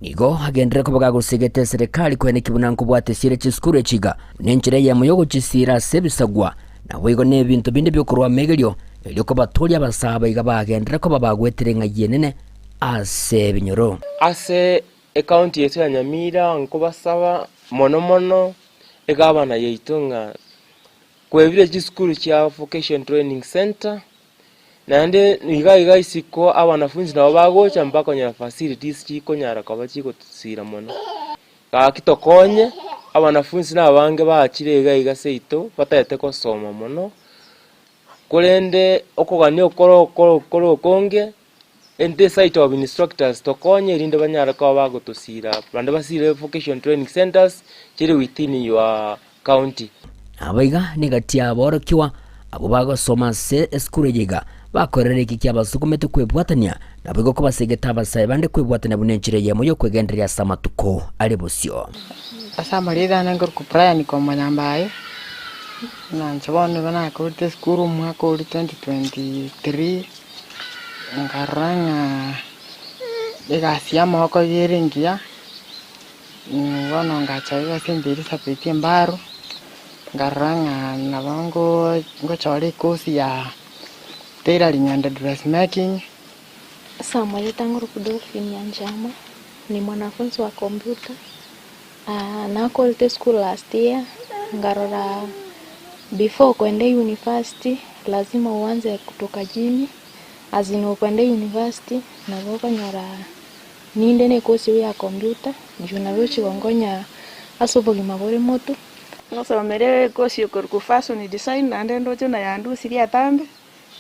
[SPEAKER 13] nigo agenderere koba gagosegeta eserekari koenekia buna nkobwata esiira chisukuru echi iga, buna enchera eyemo y'ogochisiira ase ebisagwa, naboigo nebinto binde bi'okorua amegerio, erio kobatooria abasaa aba iga bagenderere koba bagwetire eng'ai enene ase ebinyoro.
[SPEAKER 10] Ase ecounty yaito ya Nyamira nkobasaba mono mono egavana yaito ng'a kwebire chisukuru chia Vocation Training Centre, Naende iga iga isiko abanafunsi nabo bagocha mbakonyora facilities chikonyara koba chigotosira mono. Gaki tokonye, abanafunsi na abange bachire iga iga seito batagete gosoma mono, korende okogania okoro okoro okoro okonge, ente side of instructors tokonye erinde banyare koba bagotosira bande basire vocation training centers chire within your county.
[SPEAKER 13] Nabo iga negati y'aborokigwa abwo bagosoma ase esukuru eye iga bakorera eki kiabasukumete kwebwatania, naboigo kobasegete abasae bande kwebwatania buna enchera eyemo y'okwegendereria ase amatuko are bosio.
[SPEAKER 3] Ase amarieta ane nkorokwa Brian Komonyambaye, buna inche bono nigo nakorete esukuru omwaka oria 2023, nkarora ng'a egasi ya amaboko iga ere engiya. Bono ngacha iga ase St Elizabeth Embaro, nkarora ng'a nabo ngochora ecourse ya tailoring and dressmaking.
[SPEAKER 4] Ase amarieta ngoroku Dolphin Nyanchama, ni mwanafunzi wa computer, nakorete esukuru last year, nkarora before kwenda university lazima uanze kutoka chini, as in okwenda university nabo okonyora. Ninde nekosi eyio ya computer, inchuo nabo echigonkonya ase obogima bore motu.
[SPEAKER 12] Ngosomere ekosi ekorokwa fashion design naende ndoche buna yandusirie atambe,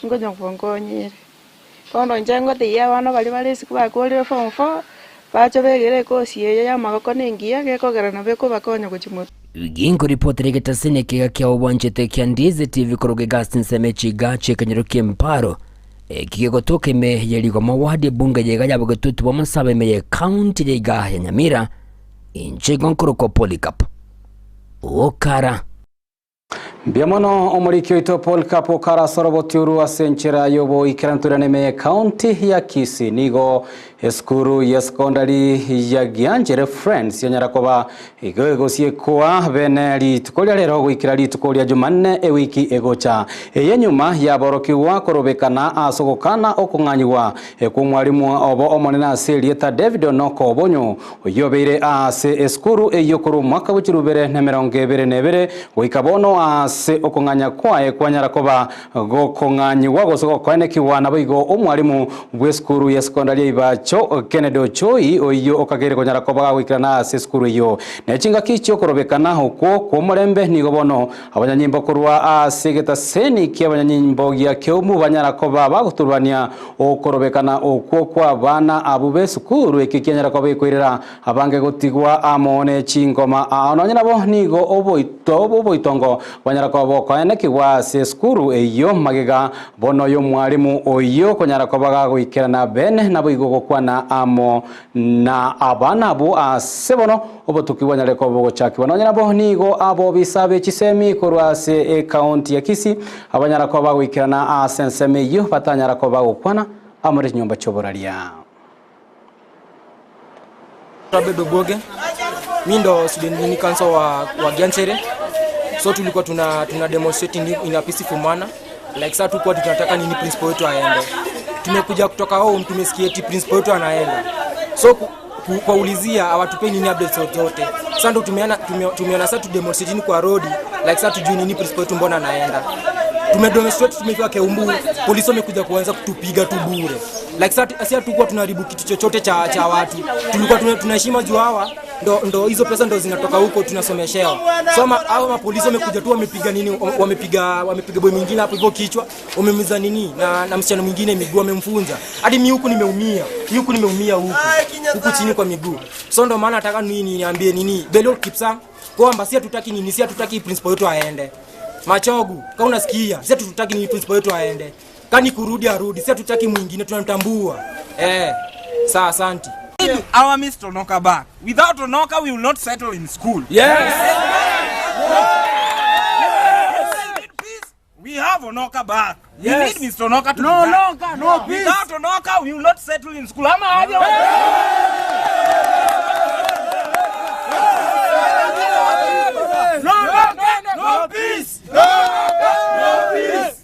[SPEAKER 12] nkonya gonkonyere. Bono inche ngotebia abana baria bare isiko bakorire form four, bache begere ekosi eye ya amagoko na engiya, gekogera nabo ekobakonya gochia motwe.
[SPEAKER 13] Ginkoripotera egetaseni ekiga kia obwanchete kia Ndizi TV korwa Egasi ensemo echiga chi'ekenyoro ki'Emparo. Eki gegotoka ime ye rigoma ward ebunge yaiga ya bogetutu bw'amasabo ime ye county yaiga ya Nyamira, inche igo nkorokwa Polycarp Okara.
[SPEAKER 1] Mbuya mono omoriki oito Polycarp Okara ase oroboti oru ase enchera y'oboikeranu toirane ime ye county ya Kisii. Nigo esukuru ya secondary ya Gianchere Friends yanyara koba Igo egosiekwa bene rituko ria rero goikera rituko ria Jumanne ewiki egocha. Eye nyuma yaborokigwa korobekana ase ogokana okong'anyigwa kw'omwalimu obo omonene ase erieta David Onoko Obonyo, oyio obeire ase esukuru eyio korwa omwaka bwe chirubere na emerongo ebere na ebere goika bono ase okong'anya kwaye kwanyara koba Gokong'anyigwa gose gokoenekigwa naboigo omwalimu bw'esukuru ya sekondari ya Ibacho, Kennedy Ochoi, oyio okageire konyara koba gagoikerana ase esukuru eyio. Ne chingaki chi'okorobekana okwo kw'omorembe nigo bono abanyanyimbo korwa ase egetaseni ki'abanyanyimbo gia Keumu banyara koba bagoturubania okorobekana okwo kw'abana abwo b'esukuru ekio kianyara koba gekoirera Abange gotigwa amo ne chingoma ao nonye nabo nigo oboito oboitongo bwanyara koba bokoenekigwa ase esukuru eyio magega bono y'omwalimu oyio konyara koba gagoikerana bene naboigo gokwana amo na abana abwo ase bono obotuki bwanyare koba bogochakigwa nonye nabo nigo abobisa be chisemi korwa ase ecounty ya Kisii abanyara koba bagoikerana ase ensemo eyio batanyara koba bagokwana amo ne chinyomba chi'oboraria.
[SPEAKER 16] Abed Ogoge, mi ndo student union council wa, wa Gianchere. So tulikuwa tuna, tuna demonstrate in, in a peaceful manner. Like sasa tulikuwa tunataka nini principal wetu aende. Tumekuja kutoka home tumesikia eti principal wetu anaenda. So ku, Kuwaulizia hawatupei nini updates zozote. Sasa ndo tumeona tumeona sasa tu demonstrate kwa road like sasa tujui nini principal wetu mbona anaenda. Tumedemonstrate, tumefika Keumbu, polisi wamekuja kuanza kutupiga tu bure. Like sasa si hatukuwa tunaharibu kitu chochote cha watu. Tulikuwa tunaheshima juu hawa ndo hizo pesa ndo zinatoka huko tunasomeshewa. So hao mapolisi wamekuja tu wamepiga nini, wamepiga boy mwingine hapo hivyo kichwa, wamemiza nini na msichana mwingine miguu wamemfunza. Hadi mimi huku nimeumia. Mimi huku nimeumia huku. Huku chini kwa miguu. So ndo maana nataka nini niambie nini Belio Kipsang kwamba si hatutaki nini, si hatutaki principal wetu aende. Machogu, kama unasikia, si hatutaki nini principal wetu aende. Kani kurudi arudi, si hatutaki mwingine, tunamtambua. Sawa, asante.
[SPEAKER 14] Our Mr. Onoka back. Without Onoka, we will not settle in school.
[SPEAKER 16] Yes.
[SPEAKER 14] We have Onoka back.
[SPEAKER 16] Yes.
[SPEAKER 14] We need Mr. Onoka to
[SPEAKER 16] No
[SPEAKER 14] be back.
[SPEAKER 16] Onoka, no peace.
[SPEAKER 14] Without Onoka, we will not settle in school. Ama aje No, no, no peace. No, no peace.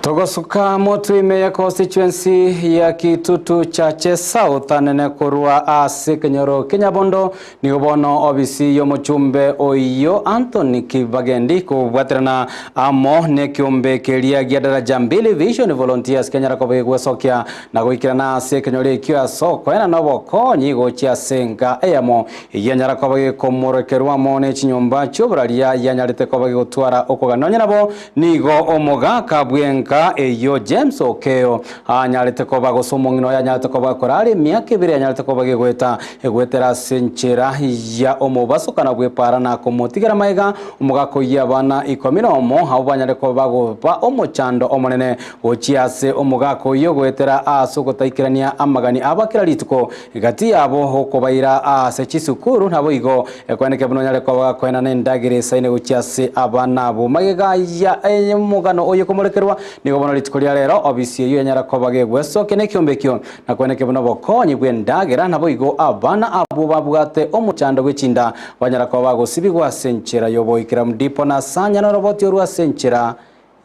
[SPEAKER 1] Togosuka motwime ya constituency ya Kitutu Chache South anene korwa ase kenyoro Kenyabondo nigo bono obisi yomochumbe oyo Anthony Kibagendi kobwaterana amo nekiombe keria gia daraja mbili Vision Volunteers Kenya kobe gwesokia na goikirana ase kenyoro ekio asokoena nobokonyi gochia senga eyamo yanyara kobe komorokerwamo ne chinyomba chioboraria yanyarete kobe gotwara okoganonya nabo nigo omogaka bwenka eyo James Okeo anyarete koba gosomongino yanyarete koba korari miaka ibere yanyarete koba gegweta egwetera senchera ya omobaso kana bwepara na komotigera maega omogako yabana 11 abo banyare koba goba omochando omonene gochiase omogako yo gwetera aso gotaikirania amagani abakira rituko gati yabo hokobaira ase chisukuru nabo igo ekwaneke buno nyare koba kwena nendagire saine gochiase abana bo magega ya omogano oyo komorekerwa nigo bono rituko ria rero obisi eyo yanyara koba gegwesokia nekiombe kio na kweneke buno bokonyi bwendagera nabo igo abana abo babwate omochando gwechinda banyara koba gosibigwa senchera yoboikera mdipo na sanya noroboti orwa senchera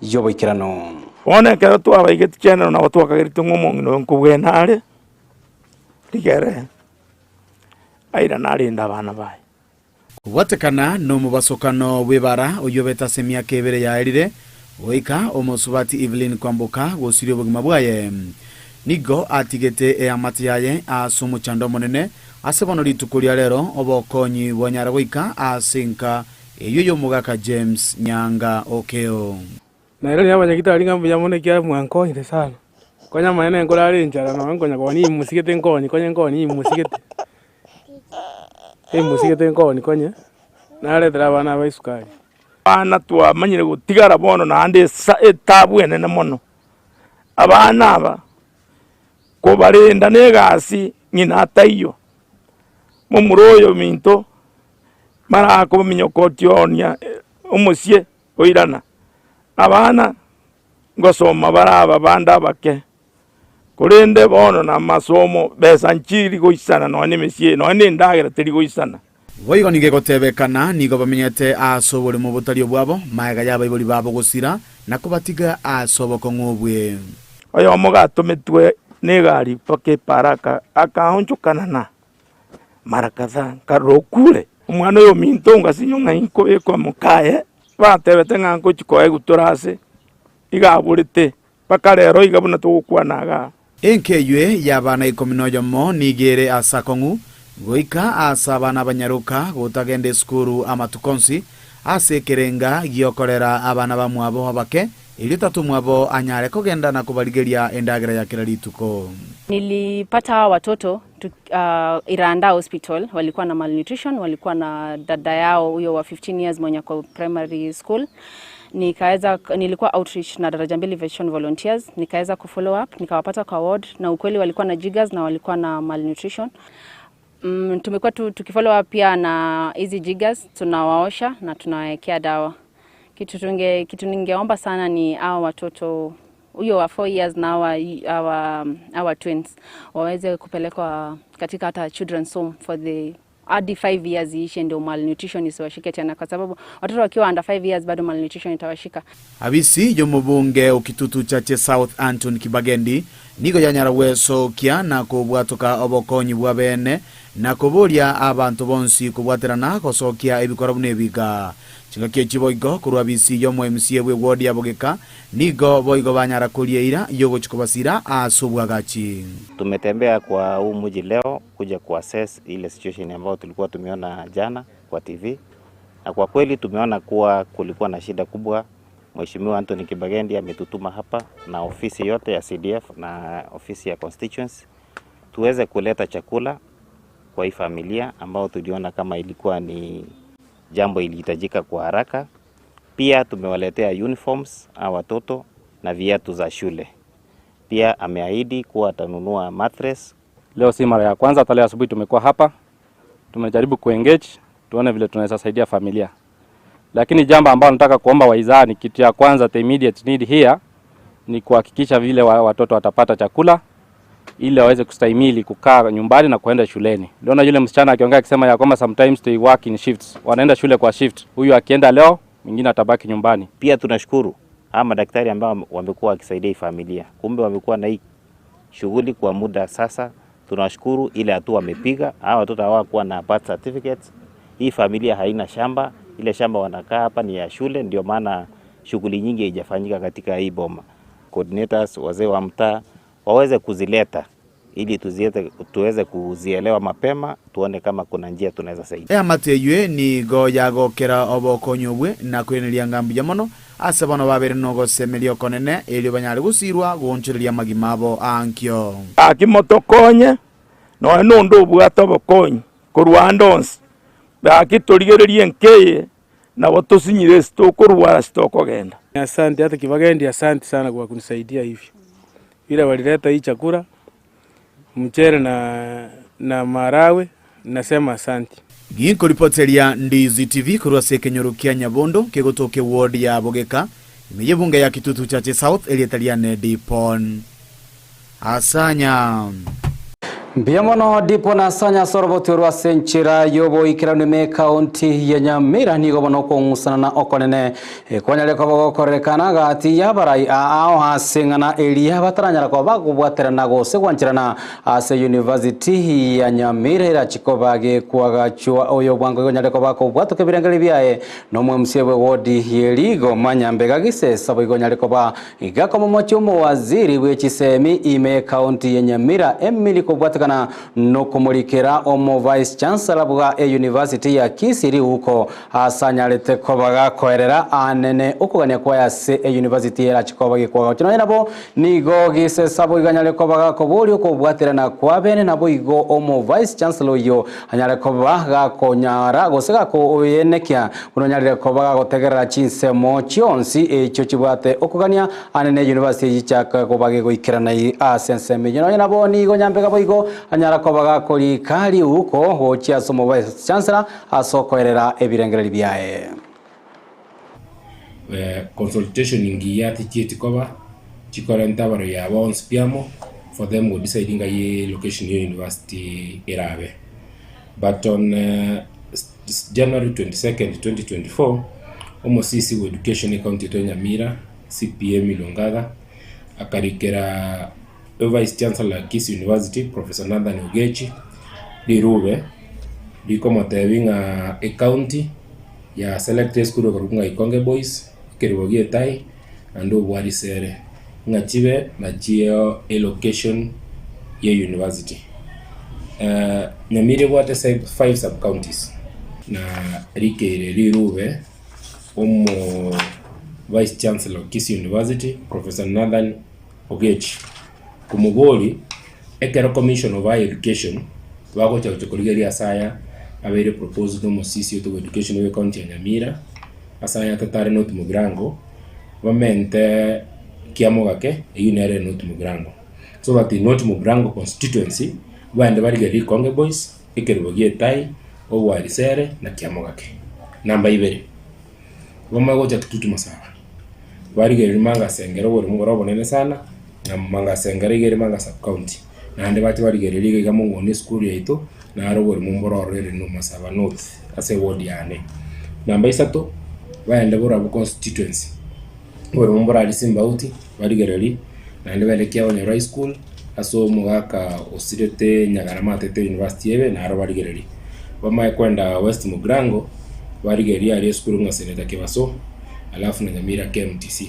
[SPEAKER 1] yoboikerano
[SPEAKER 15] One kero twabaigeti chenero nabo twakagerete ng'omong'ina oyo nkobwena are rigere aira narenda abana baye.
[SPEAKER 17] Kubwatekana nomobasokano bw'ebara oyo betase emiaka ebere yaerire goika omosubati Evelyn Kwamboka gosiria obogima bwaye nigo atigete eamate yaye ase omochando omonene ase bono rituko ria rero obokonyi bwanyara goika ase enka eyo yomogaka James Nyanga Okeo.
[SPEAKER 19] Naero ni abanyagitari ng'a mbuya mono ekiagera mwankonyire sana. Konya amaene nkorare enchara nonye nkonya koni imusigete nkonyi konya nkonyi imusigete. Imusigete nkonyi konye, naretera abana aba esukari.
[SPEAKER 15] Abana twamanyire gotigara bono naende esa etabu enene mono. Abana aba kobarenda na egasi ng'ina ataiyo. Momura oyo minto mara akominyokotionia omosie oirana. Abana ngosoma baraba bande abake. Korende bono na masomo besa nchiri goisana nonye emesie nonye endagera teri goisana.
[SPEAKER 17] Boigo nigo egotebekana nigo bamenyete ase oboremo botari obwabo maega ya abaibori babo gosira na kobatiga ase obokong'u obwe.
[SPEAKER 15] Oyomo gatometwe na egari mpaka eparaka akaonchokanana mara kadhaa nkarora okure omwana oyo minto ngasinyo ng'ai nkobekwa mokaye batebete ng'a nkochikoa egutora ase iga aborete mpaka rero iga buna togokwana igaa.
[SPEAKER 17] Enka eywe ya abana 11 nigere ase akong'u goika ase abana abanyaroka gotagenda esukuru amatuko onsi ase ekerenga giokorera abana bamwabo abake erio tatu mwabo anyare kogenda na kobarigeria endagera ya kera rituko.
[SPEAKER 20] Nilipata hawa watoto Iranda Hospital, walikuwa na malnutrition, walikuwa na dada yao huyo wa 15 years mwenye kwa primary school. Nilikuwa outreach na Daraja Mbili Vision Volunteers, nikaweza kufollow up, nikawapata kwa ward na ukweli walikuwa na jiggers na walikuwa na malnutrition. Tumekuwa tukifollow up pia na hizi jiggers, tunawaosha na tunawawekea dawa. Kitu ningeomba sana ni hao watoto huyo wa 4 years na hawa twins waweze kupelekwa katika hata children's home for the Hadi 5 years iishe ndio malnutrition isiwashike tena, kwa sababu watoto wakiwa under 5 years bado malnutrition itawashika.
[SPEAKER 17] Abisi y'omobunge o Kitutu Chache South Anton Kibagendi nigo yanyara gwesokia na kobwatoka obokonyi bwa bene na koboria abanto bonsi kobwaterana gosokia ebikora buna ebiga. Chingaki echi boigo korwa abisi y'omo MCA bwe ward ya Bogeka nigo boigo banyara koria eira y'ogochia kobasira ase obwagachi.
[SPEAKER 2] Tumetembea kwa huu mji leo kuja kuassess ile situation ambayo tulikuwa tumeona jana kwa TV na kwa kweli tumeona kuwa kulikuwa na shida kubwa. Mheshimiwa Anthony Kibagendi ametutuma hapa na ofisi yote ya CDF na ofisi ya constituency tuweze kuleta chakula kwa hii familia ambao tuliona kama ilikuwa ni jambo ilihitajika kwa haraka. Pia tumewaletea uniforms hawa watoto na viatu za shule. Pia ameahidi kuwa atanunua mattress.
[SPEAKER 5] Leo si mara ya kwanza, hata leo asubuhi tumekuwa hapa, tumejaribu kuengage tuone vile tunaweza saidia familia, lakini jambo ambalo nataka kuomba wahisani, kitu ya kwanza, the immediate need here ni kuhakikisha vile watoto watapata chakula ili waweze kustahimili kukaa nyumbani na kuenda shuleni. Niliona yule msichana akiongea akisema ya kwamba sometimes they work in shifts, wanaenda shule kwa shift, huyu akienda leo mwingine atabaki nyumbani.
[SPEAKER 2] Pia tunashukuru hawa madaktari ambao wamekuwa wakisaidia hii familia, kumbe wamekuwa na hii shughuli kwa muda sasa. Tunashukuru ile hatua wamepiga. Hawa watoto hawakuwa na birth certificates. Hii familia haina shamba, ile shamba wanakaa hapa ni ya shule, ndio maana shughuli nyingi haijafanyika katika hii boma. Coordinators, wazee wa mtaa waweze kuzileta ili tuziete, tuweze kuzielewa mapema, tuone kama kuna njia tunaweza saidia.
[SPEAKER 17] Eamate eywe nigo yagokera obokonyi obwe na koiraneria ng'a mbuya mono ase bono babere nogosemeria okonene, erio banyare gosirwa goonchoreria amagima abo aankio.
[SPEAKER 15] Gaki motokonye, nonya nonde obwate obokonyi korwa ande onsi, gaki torigererie enka eye, nabo tosinyire ase tokorwara ase tokogenda.
[SPEAKER 19] Asante hata Kibagendi, asante sana kwa kunisaidia hivi vile walileta hii chakula mchele na, na maharagwe, nasema asante.
[SPEAKER 17] Ginkoripoteria Ndizi TV korwa ase ekenyoro kia Nyabondo kegotoka eward ya Bogeka ime y'ebunge ya Kitutu Chache South erieta riane Dipon Asanya.
[SPEAKER 1] Mbuya mono Dipon Asanya ase oroboti orwa ase enchera y'oboikeranu ime ekaunti ya Nyamira nigo bono okong'usana na okonene kwanyare koba gokorerekana gati y'abarai ao ase eng'ana eria bataranyara koba bagobwaterana gose gwancherana ase university ya Nyamira erachi koba gekwagachwa oyo bwango igonyare koba kobwatoka ebirengeri biaye na omwe-MCA bwe ward ye Rigoma Nyambega Gisesa boigo onyare koba igakomomochia omowaziri bwe chisemi ime ekaunti ya Nyamira Emily kobwatekana nokomorikera omo vice chancellor bwa e university ya Kisii uko asanyarete koba gakoerera anene okogania kwa ase e university erachi koba gekwaga nonya nabo nigo gisesa boigo anyare koba gakoboria okobwaterana kwa bene nabo igo omo vice chancellor oyo anyare koba gakonyara gose gakoyenekia buna onyarire koba gagotegerera chinsemo chionsi echio chibwate okogania anene university chichaka koba gegoikerana ase ensemo eyio nonya nabo nigo Nyambega boigo anyara koba gakorika riuko gochia ase omo vice chancellor ase okoerera ebirengereri biaye.
[SPEAKER 7] Consultation ngiya tichieti koba chikorenta abarogi aba bonsi pi amo for them go decide ng'ai location ya university erabe. But on January 22nd 2024, omosisi bwa education ecounty yaito ya Nyamira, CPA Emily Ongaga, akarikera Vice Chancellor Kisii University Professor Nathan Ogechi rirube rikomotebia ng'a ecounty ya selected esukuru ekorokwa ng'a Ikonge Boys, ekerubo gia Etai naende Obwarisere ng'a chibe nachio elocation ye university. Nyamira ebwate five sub counties na rikeire rirube omo Vice Chancellor Kisii University Professor Nathan Ogechi komobori ekero Commission of Higher Education bagocha gocha korigereria ase aya abeire proposed na omosisi oito bwa education bwe county ya Nyamira ase aya tatare North Mugirango bamente Kiamogake eyio nere North Mugirango so that in North Mugirango constituency baende barigererie Ikonge Boys, ekerubo gia Etai, Obwarisere na Kiamogake. Namba ibere, bamanye gocha Kitutu Masaba barigererie Manga-Sengera oboremo bore obonene sana na Manga-Sengera iga ere Manga sub county naende bache barigererie iga iga Mong'ondi esukuru yaito Naro oborimo mboro ororo ere no Masaba North ase eward yane. Namba isato, baende Borabu constituency, oborimo mboro aria Simbauti, barigererie, naende baende Kiabonyoru High School, ase omogaka osirete Nyagarama atete university ebe, naro barigererie. Bamanye kwenda West Mugirango, barigererie aria esukuru ng'a Senator Kebaso, alafu na Nyamira KMTC.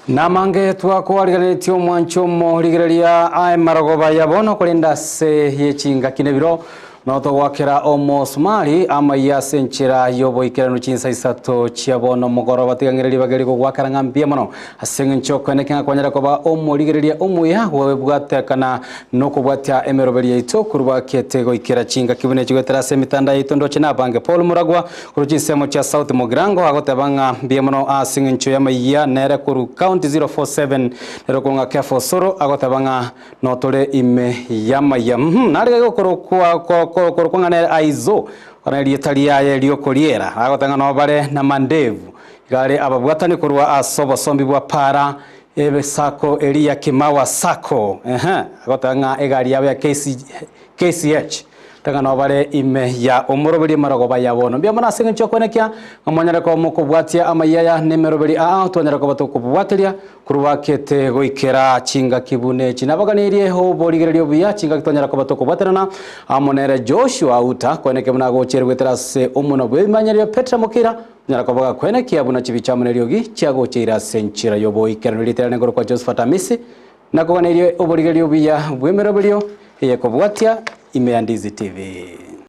[SPEAKER 1] Namange twakoariganetie omwancho omorigereria aye marogoba ya bono korende ase ye chingaki nebiro notogoakera omosumari amaiya ase enchera y'oboikeranu chinsa isato chia bono mogoroba tigang'ereria ribaga rigogwakera ng'a mbuya mono ase eng'encho okoeneke ng'a kwanyare koba omorigereria omuya bwebwatekana nokobwatia emeroberi yaito korwa bakete goikera chingaki buna echi goetera ase emitandao yaito ndoche nabange Paul Muragwa Korwa chinsemo chia South Mugirango agoteba ng'a mbuya mono ase eng'encho y'amayia nere korwa County 047 nere okong'a Kefa Osoro agoteba ng'a notore ime y'amayia. Uhum, nare gaiga okorokwa korokwa ng'a nere Aizo, ore erieta riaye ri'okoriera, agoteba ng'a nobare na mandevu, iga are ababwatani korwa ase obosombi bwa para ebe sacco eria ya Kimawa Sacco. Ehe, agoteba ng'a egari yabo ya KC, KCH. Tang'ana nobare ime ya omoroberi amarogoba ya bono. Mbuya mono ase engencho y'okwenekia ng'a mwanyare koba mokobwatia amayia aya na emeroberi aa, twanyare koba tokobwateria korwa bakete goikera chingaki buna echi. Nabaganirie oborigereria obuya chingaki twanyara koba tokobwaterana amo nere Joshua Auta, kwenekia buna agochia goetera ase omonwa bw'ebimanyererio Petra Mokira, onyara koba gakwenekia buna chibicha amo neriogi chiagocheire ase enchera y'oboikeranu. Erieta riane nkorokwa Josephat Amisi, Nakoganerie oborigereria obuya bw'emeroberio eye kobwatia ime ya Ndizi TV.